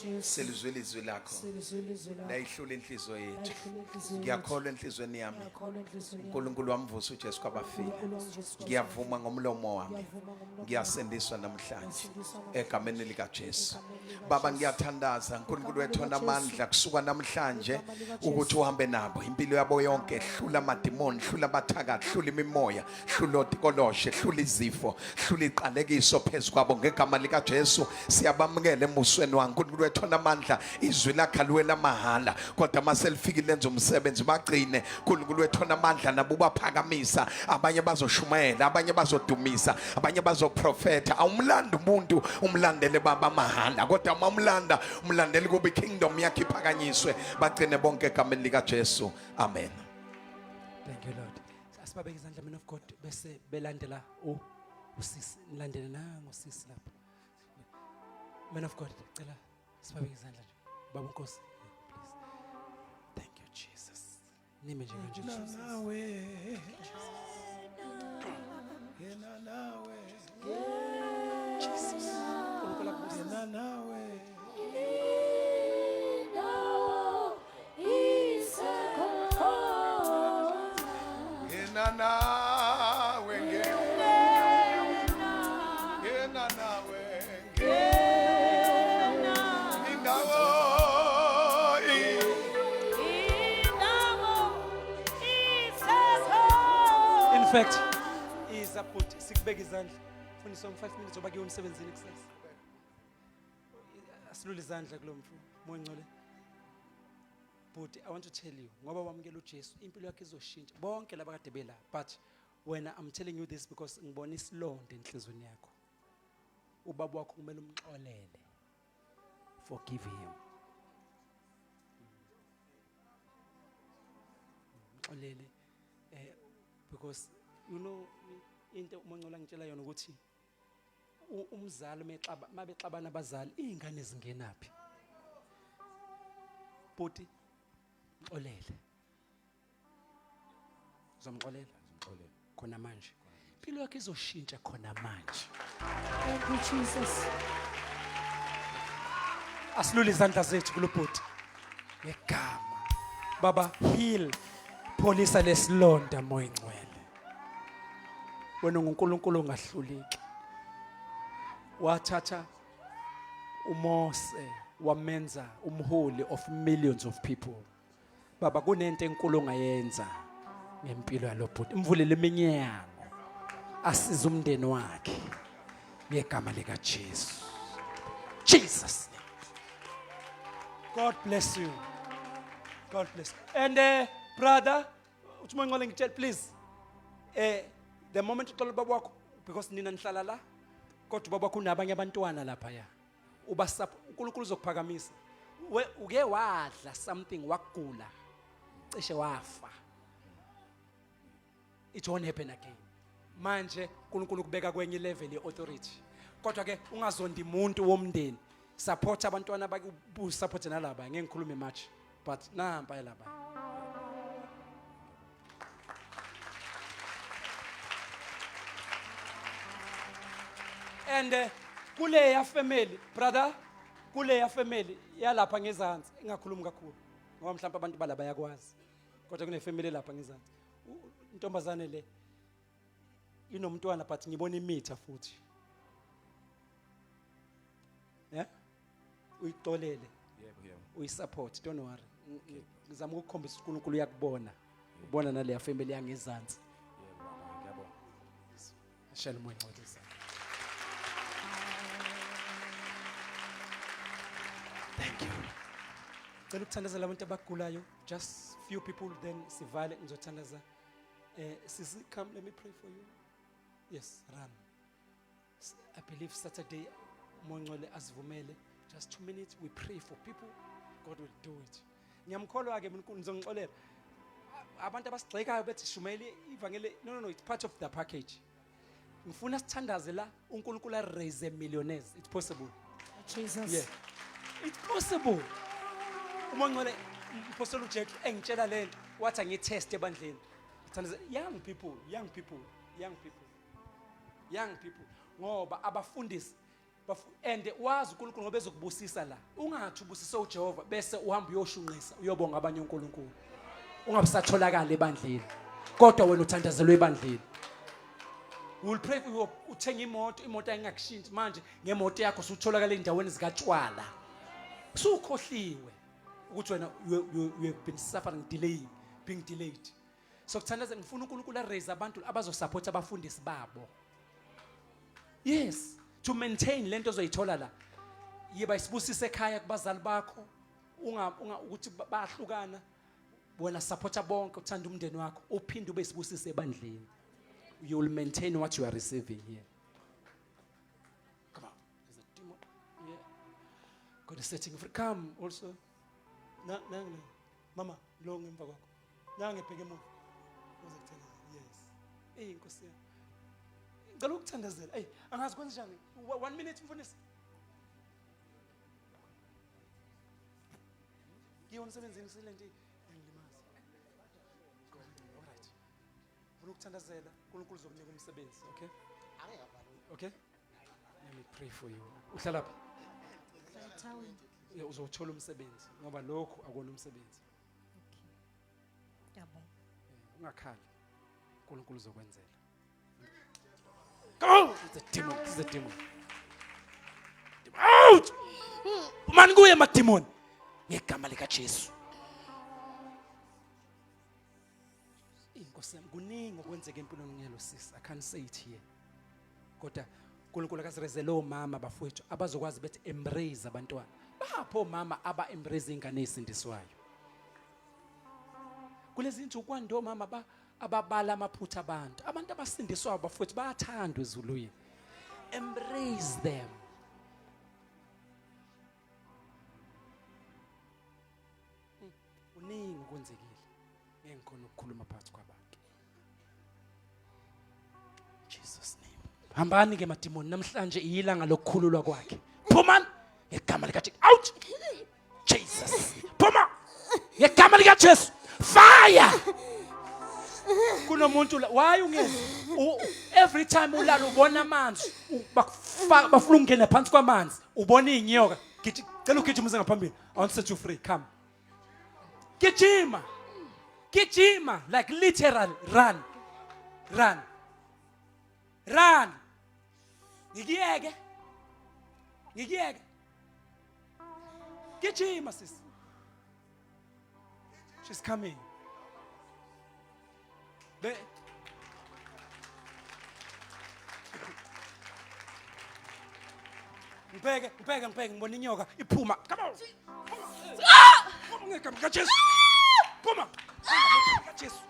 [SPEAKER 2] Jesu.
[SPEAKER 7] selizwe ilizwi lakho,
[SPEAKER 2] Selizwe ilizwi lakho.
[SPEAKER 7] layihlula inhliziyo yethu.
[SPEAKER 2] Layihlula inhliziyo yethu.
[SPEAKER 7] Ngiyakholwa enhliziyweni yami,
[SPEAKER 2] Ngiyakholwa enhliziyweni yami.
[SPEAKER 7] uNkulunkulu wamvusa uJesu kwabafile.
[SPEAKER 2] uNkulunkulu wamvusa uJesu.
[SPEAKER 7] Ngiyavuma ngomlomo wami,
[SPEAKER 2] Ngiyavuma ngomlomo
[SPEAKER 7] ngiyasindiswa namhlanje
[SPEAKER 2] Ngiyasindiswa namhlanje.
[SPEAKER 7] egameni likaJesu."
[SPEAKER 2] Egameni likaJesu.
[SPEAKER 7] Baba, ngiyathandaza, uNkulunkulu wethu
[SPEAKER 2] Egameni likaJesu.
[SPEAKER 7] onamandla, kusuka namhlanje
[SPEAKER 2] Egameni likaJesu.
[SPEAKER 7] ukuthi uhambe nabo impilo yabo yonke. Hlula amadimoni, hlula abathakathi, hlula imimoya, hlula otikoloshe, hlula izifo, hlula iqalekiso phezu kwabo ngegama likaJesu. Siyabamukela embusweni wakho, uNkulunkulu wethu onamandla. Izwi lakho aliwela mahhala, kodwa uma selifikile lenza umsebenzi. Bagcine, uNkulunkulu wethu onamandla, nabo ubaphakamisa. Abanye bazoshumayela, abanye bazodumisa, abanye bazoprofetha. Awumlandi umuntu umlandele baba mahhala, kodwa uma umlanda umlandele kuba ikingdom yakhe iphakanyiswe. Bagcine bonke egameni likaJesu, amen.
[SPEAKER 5] Thank you, Lord. Asibabeke izandla, men of God, bese belandela usisi, nilandele nango sisi lapha. Man of God, cela sibabeke izandla nje. Baba Nkosi, please. Thank you, Jesus. Nime nje kanje. Jesus.
[SPEAKER 3] Nawe, yena nawe.
[SPEAKER 5] Jesus. uNkulunkulu akubusise.
[SPEAKER 3] Yena nawe.
[SPEAKER 4] Indawo isekhona.
[SPEAKER 7] Yena nawe, yena nawe, indawo
[SPEAKER 4] Indawo isekhona.
[SPEAKER 5] In fact, iza bhuti sikubeka izandla. Fundiswa mu 5 minutes oba kuyiwa emsebenzini kusasa. Asilule izandla kulo mfo. Moya. But I want to tell you, ngoba wamukela uJesu, impilo yakho izoshintsha. Bonke laba kade bela, but wena, I'm telling you this because ngibona isilonda enhliziyweni yakho. Ubaba wakho kumele umxolele. Forgive him. Mxolele because you know into uMongcola ngitshela yona ukuthi umzali mexaba, mabexabana abazali, izingane zingenaphi? Bhuti, mxolele. Uzomxolela?
[SPEAKER 8] Ngixolele.
[SPEAKER 5] Khona manje. Impilo yakhe izoshintsha khona manje.
[SPEAKER 2] Thank you, Jesus.
[SPEAKER 5] Asilule izandla zethu kulobhuti. Ngegama. Baba heal. Pholisa lesilonda moya ingcwele. Wena unguNkulunkulu ongahluleki. Wathatha uMose wamenza umholi of millions of people. Baba kunento enkulu ongayenza ngempilo yalobhuti. Imvulele iminyango. Asize umndeni wakhe ngegama lika Jesu. Jesus name. God bless you. God bless. And brother, uthi mangcwele ngitshela please. The moment uxola ubaba wakho because nina nihlala la kodwa ubaba wakho unabanye abantwana lapha ya. Uba uNkulunkulu uzokuphakamisa. We uke wadla something wakugula. Cishe wafa. It won't happen again. Manje uNkulunkulu kubeka kwenye level ye authority. Kodwa ke ungazondi umuntu womndeni. Support abantwana baku support nalaba ngeke ngikhulume much but nampa laba. And kuleya family brother, kuleya family yalapha ngezansi engakhulumi kakhulu ngoba mhlawumbe abantu bala bayakwazi kodwa kune family lapha ngezansi. Intombazane le inomntwana but ngibona imitha futhi. Yeah? Uyixolele.
[SPEAKER 8] Yebo, yebo.
[SPEAKER 5] Uyisupport, don't worry. Ngizama ukukhombisa uNkulunkulu uyakubona. Ubona naleya family yangezansi.
[SPEAKER 8] Yebo baba, ngiyabonga.
[SPEAKER 5] Shela umoya ngcwele. Thank you. Cela ukuthandazela abantu abagulayo, just few people then sivale ngizothandaza. Sisi, come, let me pray for you. Yes, run. I believe Saturday uMongcwele asivumele just 2 minutes we pray for people, God will do it. Ngiyamkholwa ke mina, ngizongixolela. Abantu abasigxekayo bethi shumayele ivangeli, no, no, no, it's part of the package. Ngifuna sithandaze la uNkulunkulu a raise millionaires. It's possible.
[SPEAKER 2] Jesus.
[SPEAKER 5] Yeah. It's possible. UMongcwele Apostle uJack engitshela lento wathi angitest ebandleni. Ngithandaze young people, young people, young people. Young people ngoba abafundisi and wazi uNkulunkulu ngoba ezokubusisa la. Ungathi ubusise uJehova bese uhamba uyoshunqisa uyobonga abanye uNkulunkulu. Ungabusatholakala ebandleni. Kodwa wena uthandazelwe ebandleni. We will pray for you. Uthenga imoto, imoto ayingakushintshi manje ngemoto yakho usutholakala endaweni zikatshwala. Usukhohliwe ukuthi wena you have been suffering delaying, being delayed. So kuthandaza ngifuna uNkulunkulu a raise abantu abazosupport abafundisi babo. Yes, to maintain lento ozoyithola la. Yiba isibusise ekhaya kubazali bakho, unga unga ukuthi bayahlukana. Wena supporta bonke, uthanda umndeni wakho, uphinde ube isibusise ebandleni. You will maintain what you are receiving here. Come on, there's a demon here. God is setting you free. Come also.
[SPEAKER 3] Na, na, na. Mama, lo ngemva kwakho. Nange bheke emuva. Uze kuthandazela. Yes.
[SPEAKER 5] Ey Nkosi yami. Ngicela ukuthandazela. Ey, angazi kwenze njani. 1 minute mfundisi. Ngiyo emsebenzini silent ngilimaza. All right. Ngifuna ukuthandazela, uNkulunkulu uzokunika umsebenzi, okay? Okay? Let me pray for you. Uhlala phi? Yeah, uzowuthola umsebenzi ngoba lokhu akona umsebenzi.
[SPEAKER 9] Okay. Ngiyabonga.
[SPEAKER 5] Ungakhali. uNkulunkulu uzokwenzela. Go! It's a demon, it's a demon. Out! Mani kuye mademon. Ngegama lika Jesu. Inkosi yami kuningi okwenzeka empilweni ngelo sis. I can't say it here. Kodwa uNkulunkulu akasirezele omama bafowethu abazokwazi bethi embrace abantwana. Bapho omama aba embrace ingane ezisindiswayo. Kulezi insuku kwande omama ababala amaphutha abantu. Abantu abasindiswayo bafowethu bayathandwa ezulwini. Embrace them. Kuningi okwenzekile. Ngeke ngikhona ukukhuluma phakathi kwabantu. Jesus name. Hambani ke madimoni, namhlanje ilanga lokukhululwa kwakhe. Phumani ngegama lika Jesu. Out! Jesus. Phuma ngegama lika Jesu. Fire! Kunomuntu la why ungezi? Every time ulala ubona amanzi, bafuna ukungena phansi kwamanzi, ubona izinyoka. Giji, cela ugijime uze ngaphambili. I want to set you free. Come. Gijima. Gijima like literal run. Run. Run. Ngikuyeke. Ngikuyeke. Gijima sis. She's coming. Be Ngibheke, ngibheke, ngibheke ngibona inyoka iphuma. Come on. Phuma ngegama likaJesu. Phuma. Phuma ngegama likaJesu.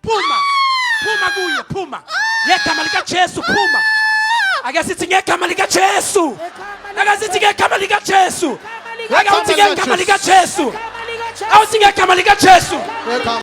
[SPEAKER 5] Phuma. Phuma kuye, phuma. Ngegama likaJesu phuma. Ake sithi ngegama likaJesu. Ake sithi ngegama likaJesu. Ake uthi ngegama likaJesu. Awuthi ngegama likaJesu.
[SPEAKER 1] Ngegama